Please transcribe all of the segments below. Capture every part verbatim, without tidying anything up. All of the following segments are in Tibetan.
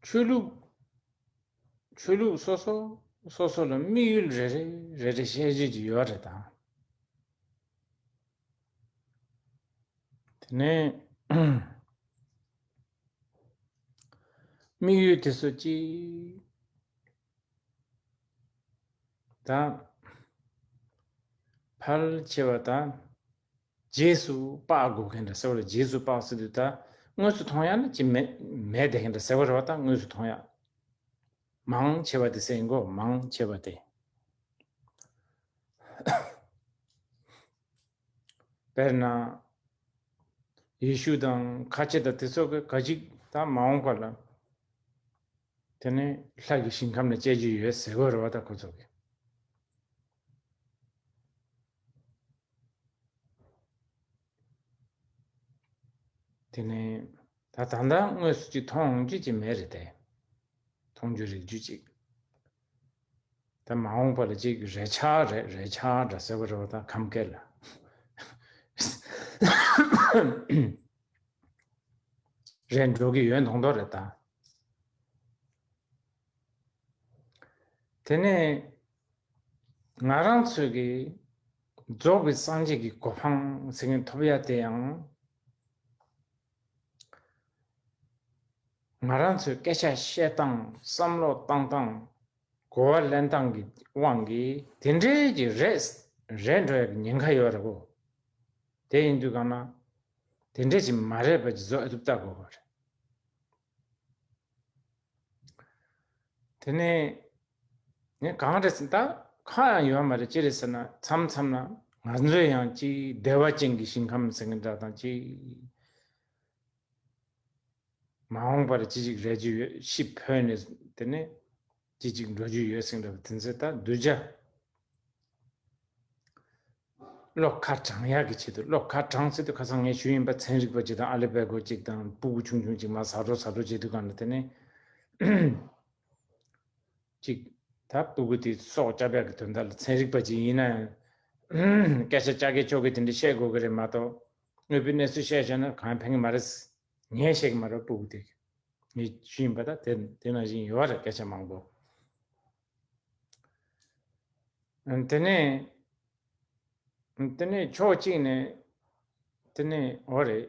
ཆོས་ལུགས་ཆོས་ལུགས་སོ་སོ་སོ་སོ་ལ་དམིགས་ཡུལ་རེ་རེ་རེ་རེ་བཤད་རྒྱུ་ཅིག་ཡོད་རེད་ད། དེ་ནས་དམིགས་ཡུལ་དེ་ཚོ་གཅིག་ད། ཕལ་ཆེ་བ་ད་རྗེས་སུ་དཔག་དགོས་མཁན་འདྲ་ཟེར་བ་རེད། རྗེས་སུ་དཔག་ཟེར་དུས་ད་དངོས་སུ་མཐོང་ཡ་ནི་ཅི་མེད་མེད་བསྡད་མཁན་འདྲ་ཟེར་བ་རེད་བ། ད་དངོས་སུ་མཐོང་ཡ་མང་ཆེ་བ་དེ་ཟེར་ཡིན་གོ། མང་ཆེ་བ་དེ། དཔེར་ན། ཡེ་ཤུ་དང་ཁ་ཆེ་དང་དེ་ཚོ་གི་ག་ཅིག་ད་མ་འོངས་པ་ལ། དེ་ནས་ལྷ་གི་ཞིང་ཁམས་ལ་སྐྱེ་རྒྱུ་ཡོད་ཟེར་གོ་རེད་བ། ད་ཁོ་ཚོ་གི། དེ་ནས་ད་ད་ལྟ་དངོས་སུ་ཅིག་མཐོང་འོང་རྒྱུ་ཅིག་མེད་རེད་དེ། མཐོང་རྒྱུ་རིག་རྒྱུ་ཅིག་ད་མ་འོངས་པ་ལ་ཅིག་རེ་ཆག་རེ་རེ་ཆག་འདྲ་ཟེར་བ་རེད་བ། ད་ཁམས་སྐད་ལ། རེད་འགྲོ་གི་ཡོད་མདོག་མདོག་རེད་ད། དེ་ནས་ང་རང་ཚོས་ཀྱི་རྫོགས་པའི་སངས་རྒྱས་ཀྱི་གོ་འཕང་ཟེར་མཁན་ཐོབ་ཡ་དེ་ཡང་། ང་རང་ཚོའི་སྐད་ཆ་བཤད་སྟངས། བསམ་བློ་བཏང་སྟངས། གོ་བ་ལེན་སྟངས་ཀྱི་དབང་གིས་དེ་འདྲའི་གི་རེད་རེད་འགྲོ་ཡ་གི་ཉེན་ཁ་ཡོད་རེད་གོ། དེ་ཡིན་དུས་གང་ན་དེ་འདྲའི་ཅིག་མ་རེད་པ་ཅིག་བཟོ་ཨེ་ཐུབ་ལྟ་དགོས་པ་རེད། དེ་ནས་ངས་གང་རེད་ཟེར་ན། ད་ཁ་ཡང་ཡོད་མ་རེད། ཅི་རེད་ཟེར་ན། མཚམས་མཚམས་ན་ང་ཚོས་ཡང་ཅིག་བདེ་བ་ཅན་གྱི་ཞིང་ཁམས་ཟེར་མཁན་འདྲ་དང་ཅིག་མ་འོངས་པར་ཅི་ཞིག་རེད་རྒྱུ་ཡོད། ཤི་འཕོས་ནས་དེ་ནས་ཅི་ཞིག་འགྲོ་རྒྱུ་ཡོད་ཟེར་འདྲ་བ་དེ་ཚོ་ད་གདུལ་བྱ་བློ་ཁ་དྲང་ཡག་གི་ཆེད་དུ། བློ་ཁ་དྲང་ཟེར་དུས་ཁ་སང་ངས་ཞུས་ཡིན་པ། ཚན་རིག་པ་ཅིག་དང་ཨ་ལི་པེ་གོ་ཅིག་དང་སྤུ་གུ་ཆུང་ཆུང་ཅིག་མར་ཟ་འགྲོ་ཟ་འགྲོ་བྱེད་དུས་གང་ལ་དེ་ནས་ཅིག་ད་སྤུ་གུ་དེ་སྲོག་སྐྱབས་ཡག་གི་དོན་དག་ལ་ཚན་རིག་པ་ཅིག་ཡིན་ན་ཡང་སྐད་ཆ་ཅག་གེ་ཅོག་གེ་དེ་འདྲ་བཤད་དགོས་ཀྱི་རེད་མ་གཏོགས། དངོས་པོའི་གནས་ཚུལ་བཤད་བྱས་ན་གང་ཡང་ཕན་གྱི་མ་རེད། ངས་བཤད་ཀྱི་མ་རེད། སྤུ་གུ་དེ་ངས་ཞུས་ཡིན་པ། ད་དེ་དེ་ནང་བཞིན་ཡོད་རེད། སྐད་ཆ་མང་པོ། དེ་ནས་དེ་ནས་ཕྱོགས་གཅིག་ནས་དེ་ནས་འོ་རེད།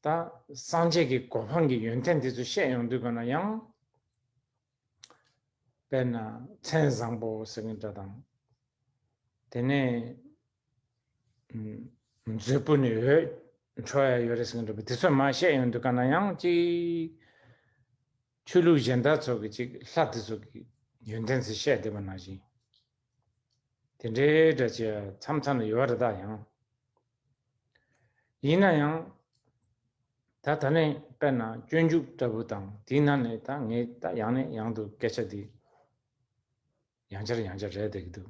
ད་སངས་རྒྱས་ཀྱི་གོ་འཕང་གི་ཡོན་ཏན་དེ་ཚོ་བཤད་ཡོང་དུས་གང་ན་ཡང་། དཔེར་ན་མཚན་བཟང་པོ་ཟེར་མཁན་འདྲ་དང་། དེ་ནས་མཛོད་སྤུ་ནས་འོད་འཕྲོ་ཡ་ཡོད་རེད་ཟེར་མཁན་འདྲ་པོ་དེ་ཚོ་མར་བཤད་ཡོང་དུས་གང་ན་ཡང་ཅིག་ཆོས་ལུགས་གཞན་དག་ཚོ་གི་ཅིག་ལྷ་དེ་ཚོ་གི་ཡོན་ཏན་ཚོ་བཤད་བསྡད་པ་ནང་བཞིན། དེ་འདྲའི་འདྲ་ཅིག་མཚམས་མཚམས་ལ་ཡོད་རེད་ད། ཡང་ཡིན་ན་ཡང་ད་ད་ནས་དཔེར་ན་སྤྱོད་འཇུག་ལྟ་བུ་དང་དེའི་ནང་ནས་ད་ངས་ད་ཡང་ནས་ཡང་དུ་སྐད་ཆ་འདི་ཡང་བསྐྱར་ཡང་བསྐྱར་རེད་བསྡད་ཀྱི་འདུག་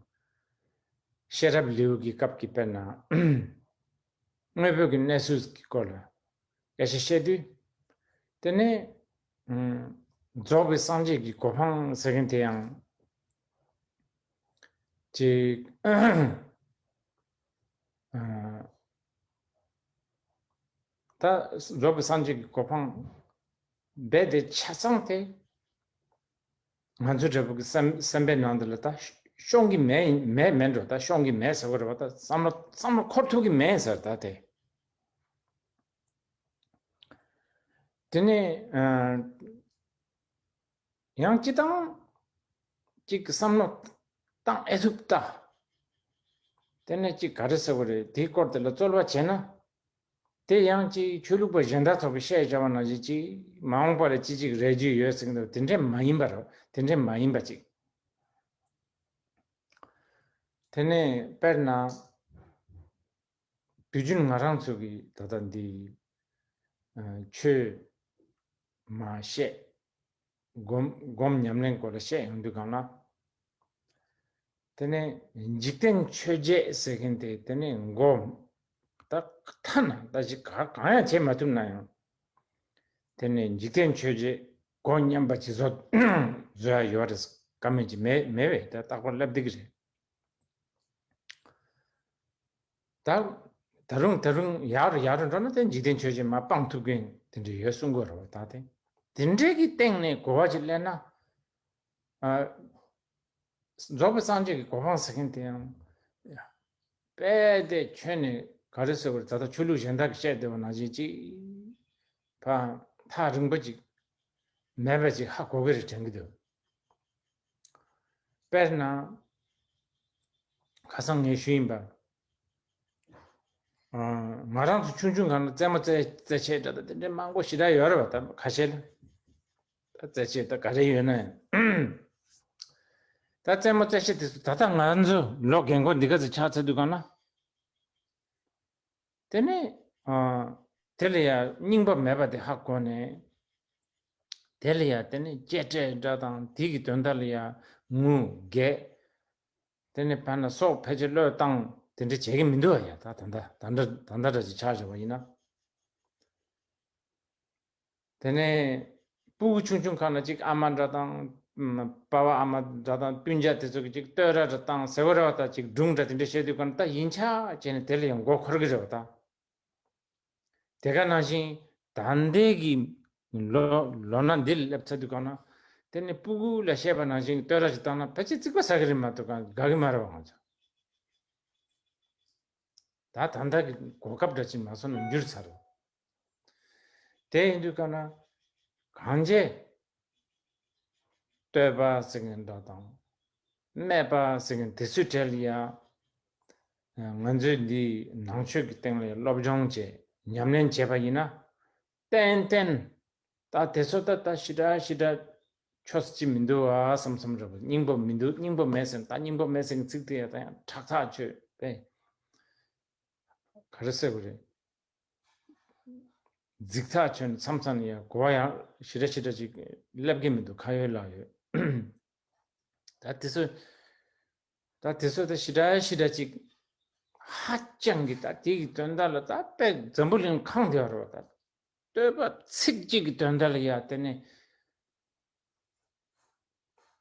ཤེས་རབ་ལེའུ་གི་སྐབས་ཀྱི་དཔེར་ན་དངོས་པོ་གི་གནས་ཚུལ་གྱི་སྐོར་ལ་སྐད་ཆ་བཤད་དུས། དེ་ནས་ཨམ་རྫོགས་པའི་སངས་རྒྱས་ཀྱི་གོ་འཕང་ཟེར་མཁན་དེ་ཡང་ཅིག་ཨ་ད་རྫོགས་པའི་སངས་རྒྱས་ཀྱི་གོ་འཕང་རྦད་དེ་ཆ་ཚང་དེ་ང་ཚོའི་འདྲ་པོ་གི་སེམས་སེམས་པའི་ནང་དུ་ལ་ད་ཤོང་གི་མེད་མེད་མེད་འགྲོ། ད་ཤོང་གི་མེད་ཟེར་བ་རེད་བ། ད་བསམ་བློ་བསམ་བློ་འཁོར་ཐུབ་ཀྱི་མེད་ཟེར་ད་དེ། དེ་ནས་ཨ་ཡང་སྤྱི་བཏང་གཅིག་གི་བསམ་བློ་བཏང་ཨེ་ཐུབ་ལྟ། དེ་ནས་གཅིག་ག་རེ་ཟེར་བ་རེད། དེའི་སྐོར་དེ་ལ་རྩོལ་བ་བྱས་ན། དེ་ཡང་གཅིག་ཆོས་ལུགས་པ་གཞན་དག་ཚོ་གི་བཤད་བྱ་བ་ནང་བཞིན་གཅིག་མ་འོངས་པ་ལ་ཅི་ཅིག་རེ་རྒྱུ་ཡོད་ཟེར་གི་འདུག་དེ་འདྲས་མ་ཡིན་པ་རེད། དེ་འདྲས་མ་ཡིན་པ་ཅིག་དེ་ནས་དཔེར་ན། དུས་རྒྱུན་ང་རང་ཚོ་གི་ད་ལྟ་འདི་ཨ་ཆོས་མ་བཤད། སྒོམ་སྒོམ་ཉམས་ལེན་སྐོར་ལ་བཤད་ཡོང་དུས་གང་ལ། དེ་ནས་འཇིག་རྟེན་ཆོས་བརྒྱད་ཟེར་མཁན་དེ་དེ་ནས་མགོ་ད་ཐ་ན་ད་ཅིག་ག་གང་ཡང་བྱེད་མ་ཐུབ་ན་ཡང་། དེ་ནས་འཇིག་རྟེན་ཆོས་བརྒྱད་མགོ་མཉམ་པ་ཅིག་བཟོ་བཟོ་ཡ་ཡོད་རེད། ཀ་མེད་ཅིག་མེད་མེད་པས་ད་རྟག་པར་སླེབས་བསྡད་ཀྱི་རེད། ད་ད་རུང་ད་རུང་ཡར་ཡར་འགྲོ་ན་དེ་འཇིག་རྟེན་ཆོས་བརྒྱད་མར་སྤང་ཐུབ་མཁན་དེ་འདྲ་ཡོད་གསུང་གི་རེད་བ། ད་དེ་ དེ་འདྲའི་གི་སྟེང་ནས་གོ་བ་ཅིག་ལེན་ན། ཨ། རྫོགས་པའི་སངས་རྒྱས་ཀྱི་གོ་འཕང་ཟེར་མཁན་དེ་ཡང་། དཔེ་དེ་ཁྱོན་ནས་ག་རེ་ཟེར་བར་ད་ལྟ་ཆོས་ལུགས་གཞན་དག་གིས་བཤད་བསྡད་པ་ནང་བཞིན་ཅིག་ཕ་ཐག་རིང་པོ་ཅིག་མེད་པ་ཅིག་ཧ་གོ་གི་རེད་དྲན་གི་འདུག་དཔེར་ན། ཁ་སང་ངས་ཞུས་ཡིན་པ། ང་རང་ཚོ་ཆུང་ཆུང་སྒང་ལ་རྩེད་མོ་རྩེ་རྩེད་ཆས་འདྲ་དང་དེ་འདྲའི་མང་པོ་ཞེ་དྲག་ཡོད་རེད་བ། ད་ཁ་ཤས་ལ་ད་རྩེད་ཆས་ད་ག་རེ་ཡོད་ན་ཡང་། ད་རྩེད་མོ་རྩེད་ཆས་དེ་ཚོ་ད་ལྟ་ང་ཚོ་ལོ་རྒན་གོག་འདི་ག་ཚོད་ཆགས་ཚར་དུས་སྒང་ལ། དེ་ནས་ཨ། དེ་ལ་ཡང་རྙིང་པ་མེད་པ་དེ་ཧ་གོ་ནས། དེ་ལ་ཡང་དེ་ནས་གཅེས་སྤྲས་འདྲ་དང་དེ་གི་དོན་དག་ལ་ཡང་ངུ་འགད། དེ་ནས་ཕར་ན་སྲོག་ཕལ་ཆེར་བློས་བཏང་དེ་འདྲ་བྱེད་ཀྱི་མི་འདུག་ཨ། ཡ་ད་ད་ལྟ་ད་ལྟ་ད་ལྟ་འདྲ་ཅིག་ཆགས་བཞག་པ་ཡིན་ན། དེ་ནས་སྤུ་གུ་ཆུང་ཆུང་ཁ་ན་ཅིག་ཨ་མ་འདྲ་དང་། ཨམ། པ་ཕ་ཨ་མ་འདྲ་དང་སྤུན་ཀྱག་དེ་ཚོ་གིས་ཅིག་བསྟོད་ར་འདྲ་དང་ཟེར་བ་རེད་བ། ད་ཅིག་སྒྲུང་འདྲ་དེ་འདྲ་བཤད་དུས་སྒང་ད་ཡིན་ཆགས་བྱས་ནས་དེ་ལ་ཡང་མགོ་འཁོར་གི་རེད་བ་ད། དེ་ག་ནང་བཞིན་ད་ལྟའི་གི་ལོ་ལོ་ན་འདི་ལ་སླེབས་ཚར་དུས་སྒང་ན། དེ་ནས་སྤུ་གུ་ལ་བཤད་པ་ནང་བཞིན་བསྟོད་ར་ཞིག་བཏང་ན་ཕལ་ཆེར་རྩིག་པ་ཟ་གི་རེད་མ་གཏོགས་དགའ་གི་མ་རེད་བ་ང་ཚོ། ད་ད་ལྟ་གི་གོ་སྐབས་འདྲ་ཅིག་མ་སོང་ན་འགྱུར་ཚར་རེད། དེ་ཡིན་དུས་སྒང་ན་གང་བྱས། བསྟོད་པ་ཟེར་མཁན་འདྲ་དང་། སྨད་པ་ཟེར་མཁན་དེ་ཚོའི་གྲས་ལ་ཡ། ང་ཚོས་འདི་ནང་ཆོས་ཀྱི་སྟེང་ལ་ཡ་སློབ་སྦྱོང་བྱས་ཉམས་ལེན་བྱས་པ་ཡིན་ན། ཏན་ཏན། ད་དེ་ཚོ་ད་ད་ཞེ་དྲག་ཞེ་དྲག་ཆོས་ཅིག་མི་འདུག་ཨ་བསམ་བསམ་རེད་པ། སྙིང་པོ་མི་འདུག་སྙིང་པོ་མེད་ཟེར་ད་སྙིང་པོ་མེད་ཟེར་མཁན་ཚིག་དེ་ཡ་ད་ཡང་ཁྲག་ཐག་ཆོད་པས། ག་རེ་ཟེར་དགོས་རེད། རྫིག་ཐག་ཆོད་ནས་མཚམས་མཚམས་ནས་ཡང་གོ་བ་ཡང་ཞེ་དྲག་ཞེ་དྲག་ཅིག་སླེབས་ཀྱི་མི་འདུག་ཁ་ཡོད་ལག་ཡོད། ད་དེ་ཚོ་ད་དེ་ཚོ་ད་ཞེ་དྲག་ཞེ་དྲག་ཅིག་ཧ་ཅང་གི་ད་དེ་གི་དོན་དག་ལ་ད་དཔེ་འཛམ་བུ་གླིང་ཁེངས་བསྡད་ཡོད་རེད་བ། ད་བསྟོད་པ་ཚིག་གཅིག་གི་དོན་དག་ལ་ཡ་དེ་ནས་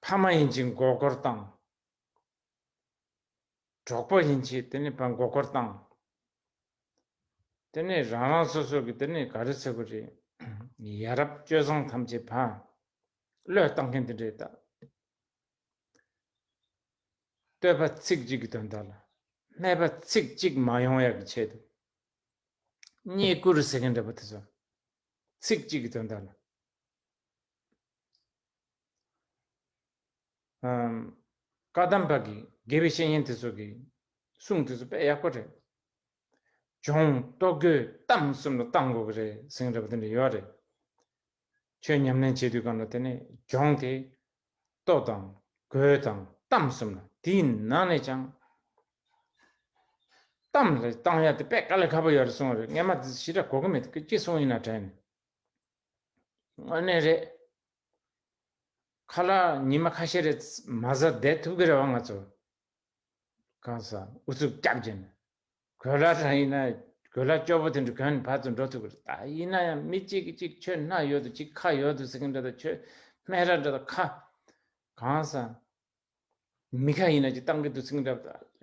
ཕ་མ་ཡིན་ཕྱིན་མགོ་སྐོར་བཏང་། གྲོགས་པོ་ཡིན་ཕྱིན་དེ་ནས་ཕར་མགོ་སྐོར་བཏང་། དེ་ནས་རང་རང་སོ་སོ་གི་དེ་ནས་ག་རེ་ཟེར་དགོས་རེད། ཡ་རབས་སྤྱོད་བཟང་ཐམས་ཅད་ཕར་བློས་བཏང་མཁན་དེ་འདྲས་ད། བསྟོད་པ་ཚིག་གཅིག་གི་དོན་དག་ལ། སྨད་པ་ཚིག་གཅིག་མ་ཡོང་ཡག་གི་ཆེད་དུ། རྙེད་བཀུར་ཟེར་མཁན་འདྲ་པོ་དེ་ཚོ། ཚིག་གཅིག་གི་དོན་དག་ལ། ཨམ། བཀའ་གདམས་པ་གི་དགེ་བའི་བཤེས་གཉེན་དེ་ཚོ་གི་གསུང་དེ་ཚོ་དཔེ་ཡག་པོ་རེད། སྦྱོང་ལྟོ་གོས་གཏམ་གསུམ་ལ་བཏང་དགོས་ཀྱི་རེད་ཟེར་མཁན་འདྲ་པོ་དེ་འདྲ་ཡོད་རེད། ཆོས་ཉམས་ལེན་བྱེད་དུས་སྒང་ལ་དེ་ནས་སྦྱོང་དེ་ལྟོ་དང་གོས་དང་གཏམ་གསུམ་ལ། དེའི་ནང་ནས་ཀྱང་གཏམ་ལ་བཏང་ཡ་དེ་དཔེ་དཀའ་ལས་ཁག་པོ་ཡོད་རེད་གསུངས་པ་རེད། སྔན་མ་དེ་ཞེ་དྲག་གོ་གི་མེད། དེ་ཅི་གསུངས་ཡིན་ན་དྲན་ནས། དངོས་གནས་རེད། ཁ་ལག་ཉི་མ་ཁ་ཤས་རེ་མ་ཟ་བསྡད་ཐུབ་ཀྱི་རེད་བ་ང་ཚོ། གང་ཟག་ཨུ་ཚུགས་རྒྱབ་བྱས་ནས། གོས་ལྭ་རང་ཡིན་ན་གོས་ལྭ་སྐྱོ་པོ་དེ་འདྲ་གོན་ནས་ཕར་ཚུར་འགྲོ་ཐུབ་ཀྱི་རེད། ད་ཡིན་ན་ཡང་མི་གཅིག་གིས་གཅིག་ཁྱོད་སྣ་ཡོད་དོ་གཅིག་ཁ་ཡོད་དོ་ཟེར་གྱི་འདྲ་དང་། ཁྱོད་སྨད་ར་འདྲ་དང་ཁ། གང་ཟག་མི་ཁ་ཡིན་ན་ཅིག་བཏང་གི་འདུག་ཟེར་གྱི་འདྲ་དང་།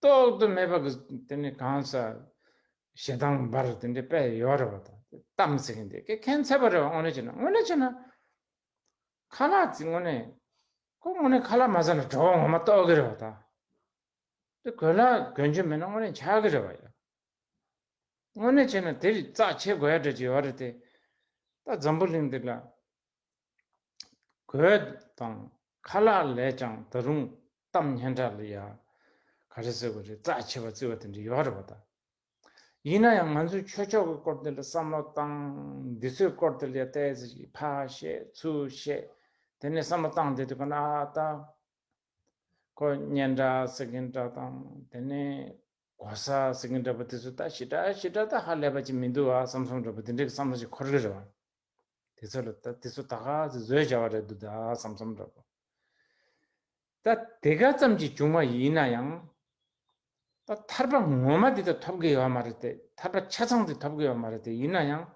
ལྡོག་ཏུ་མེད་པ་གི་དེ་ནས་གང་ཟག་ཞེ་སྡང་འབར་དེ་འདྲ་དཔེ་ཡོད་རེད་བ། ད་གཏམ་ཟེར་མཁན་དེ་ཁྱད་མཚར་པོ་རེད་བ། དངོས་གནས་བྱས་ན་དངོས་གནས་བྱས་ན། ཁ་ལག་ཅིག་དངོས་གནས། ཁོ་དངོས་གནས་ཁ་ལག་མ་ཟ་ན་གྲོད་ཁོག་ངོ་མ་ལྟོགས་ཀྱི་རེད་བ་ད། དེ་གོས་ལྭ་གོན་རྒྱུ་མེད་ན་དངོས་གནས་འཆག་གི་རེད་བ་ཡ། དངོས་གནས་བྱས་ན་དེ་རྩ་ཆེ་དགོས་ཡ་འདྲ་ཅིག་ཡོད་རེད་དེ། ད་འཛམ་བུ་གླིང་འདི་ལ། གོས་དང་ཁ་ལག་ལས་ཀྱང་ད་རུང་གཏམ་སྙན་གྲགས་ལ་ཡ། ག་རེ་ཟེར་དགོས་རེད། རྩ་ཆེ་བ་བརྩི་བ་དེ་འདྲ་ཡོད་རེད་བ་ད། ཡིན་ན་ཡང་ང་ཚོས་ཆོས་ཕྱོགས་ཀྱི་སྐོར་དེ་ལ་བསམ་བློ་བཏང་། འདི་ཚོའི་སྐོར་དེ་ལ་ཡ་ཏོག་ཙམ་ཞིག་ཕར་བཤད་ཚུར་བཤད། དེ་ནས་བསམ་བློ་བཏང་བསྡད་དུས་སྒང་ན་ཨ་ད། ཁོ་སྙན་གྲགས་ཟེར་མཁན་འདྲ་དང་། དེ་ནས་གོ་ས་ཟེར་མཁན་འདྲ་པོ་དེ་ཚོ་ད་ཞེ་དྲག་ཞེ་དྲག་ད་ཧ་ལས་པ་ཅིག་མི་འདུག་ཨ་བསམ་བསམ་འདྲ་པོ་དེ་འདྲའི་བསམ་བློ་ཞིག་འཁོར་གི་རེད་བ། དེ་ཚོ་ལ་ད་དེ་ཚོ་ད་ག་ཚོད་བཟོས་བྱ་བ་རེད་འདུག་ད་བསམ་བསམ་འདྲ་པོ། ད་དེ་ག་ཙམ་གྱིས་བྱུང་བ་ཡིན་ན་ཡང་། ད་ཐར་པ་ངོ་མ་འདི་ད་ཐོབ་ཀྱི་ཡོད་མ་རེད་དེ། ཐར་པ་ཆ་ཚང་འདི་ཐོབ་ཀྱི་ཡོད་མ་རེད་དེ། ཡིན་ན་ཡང་།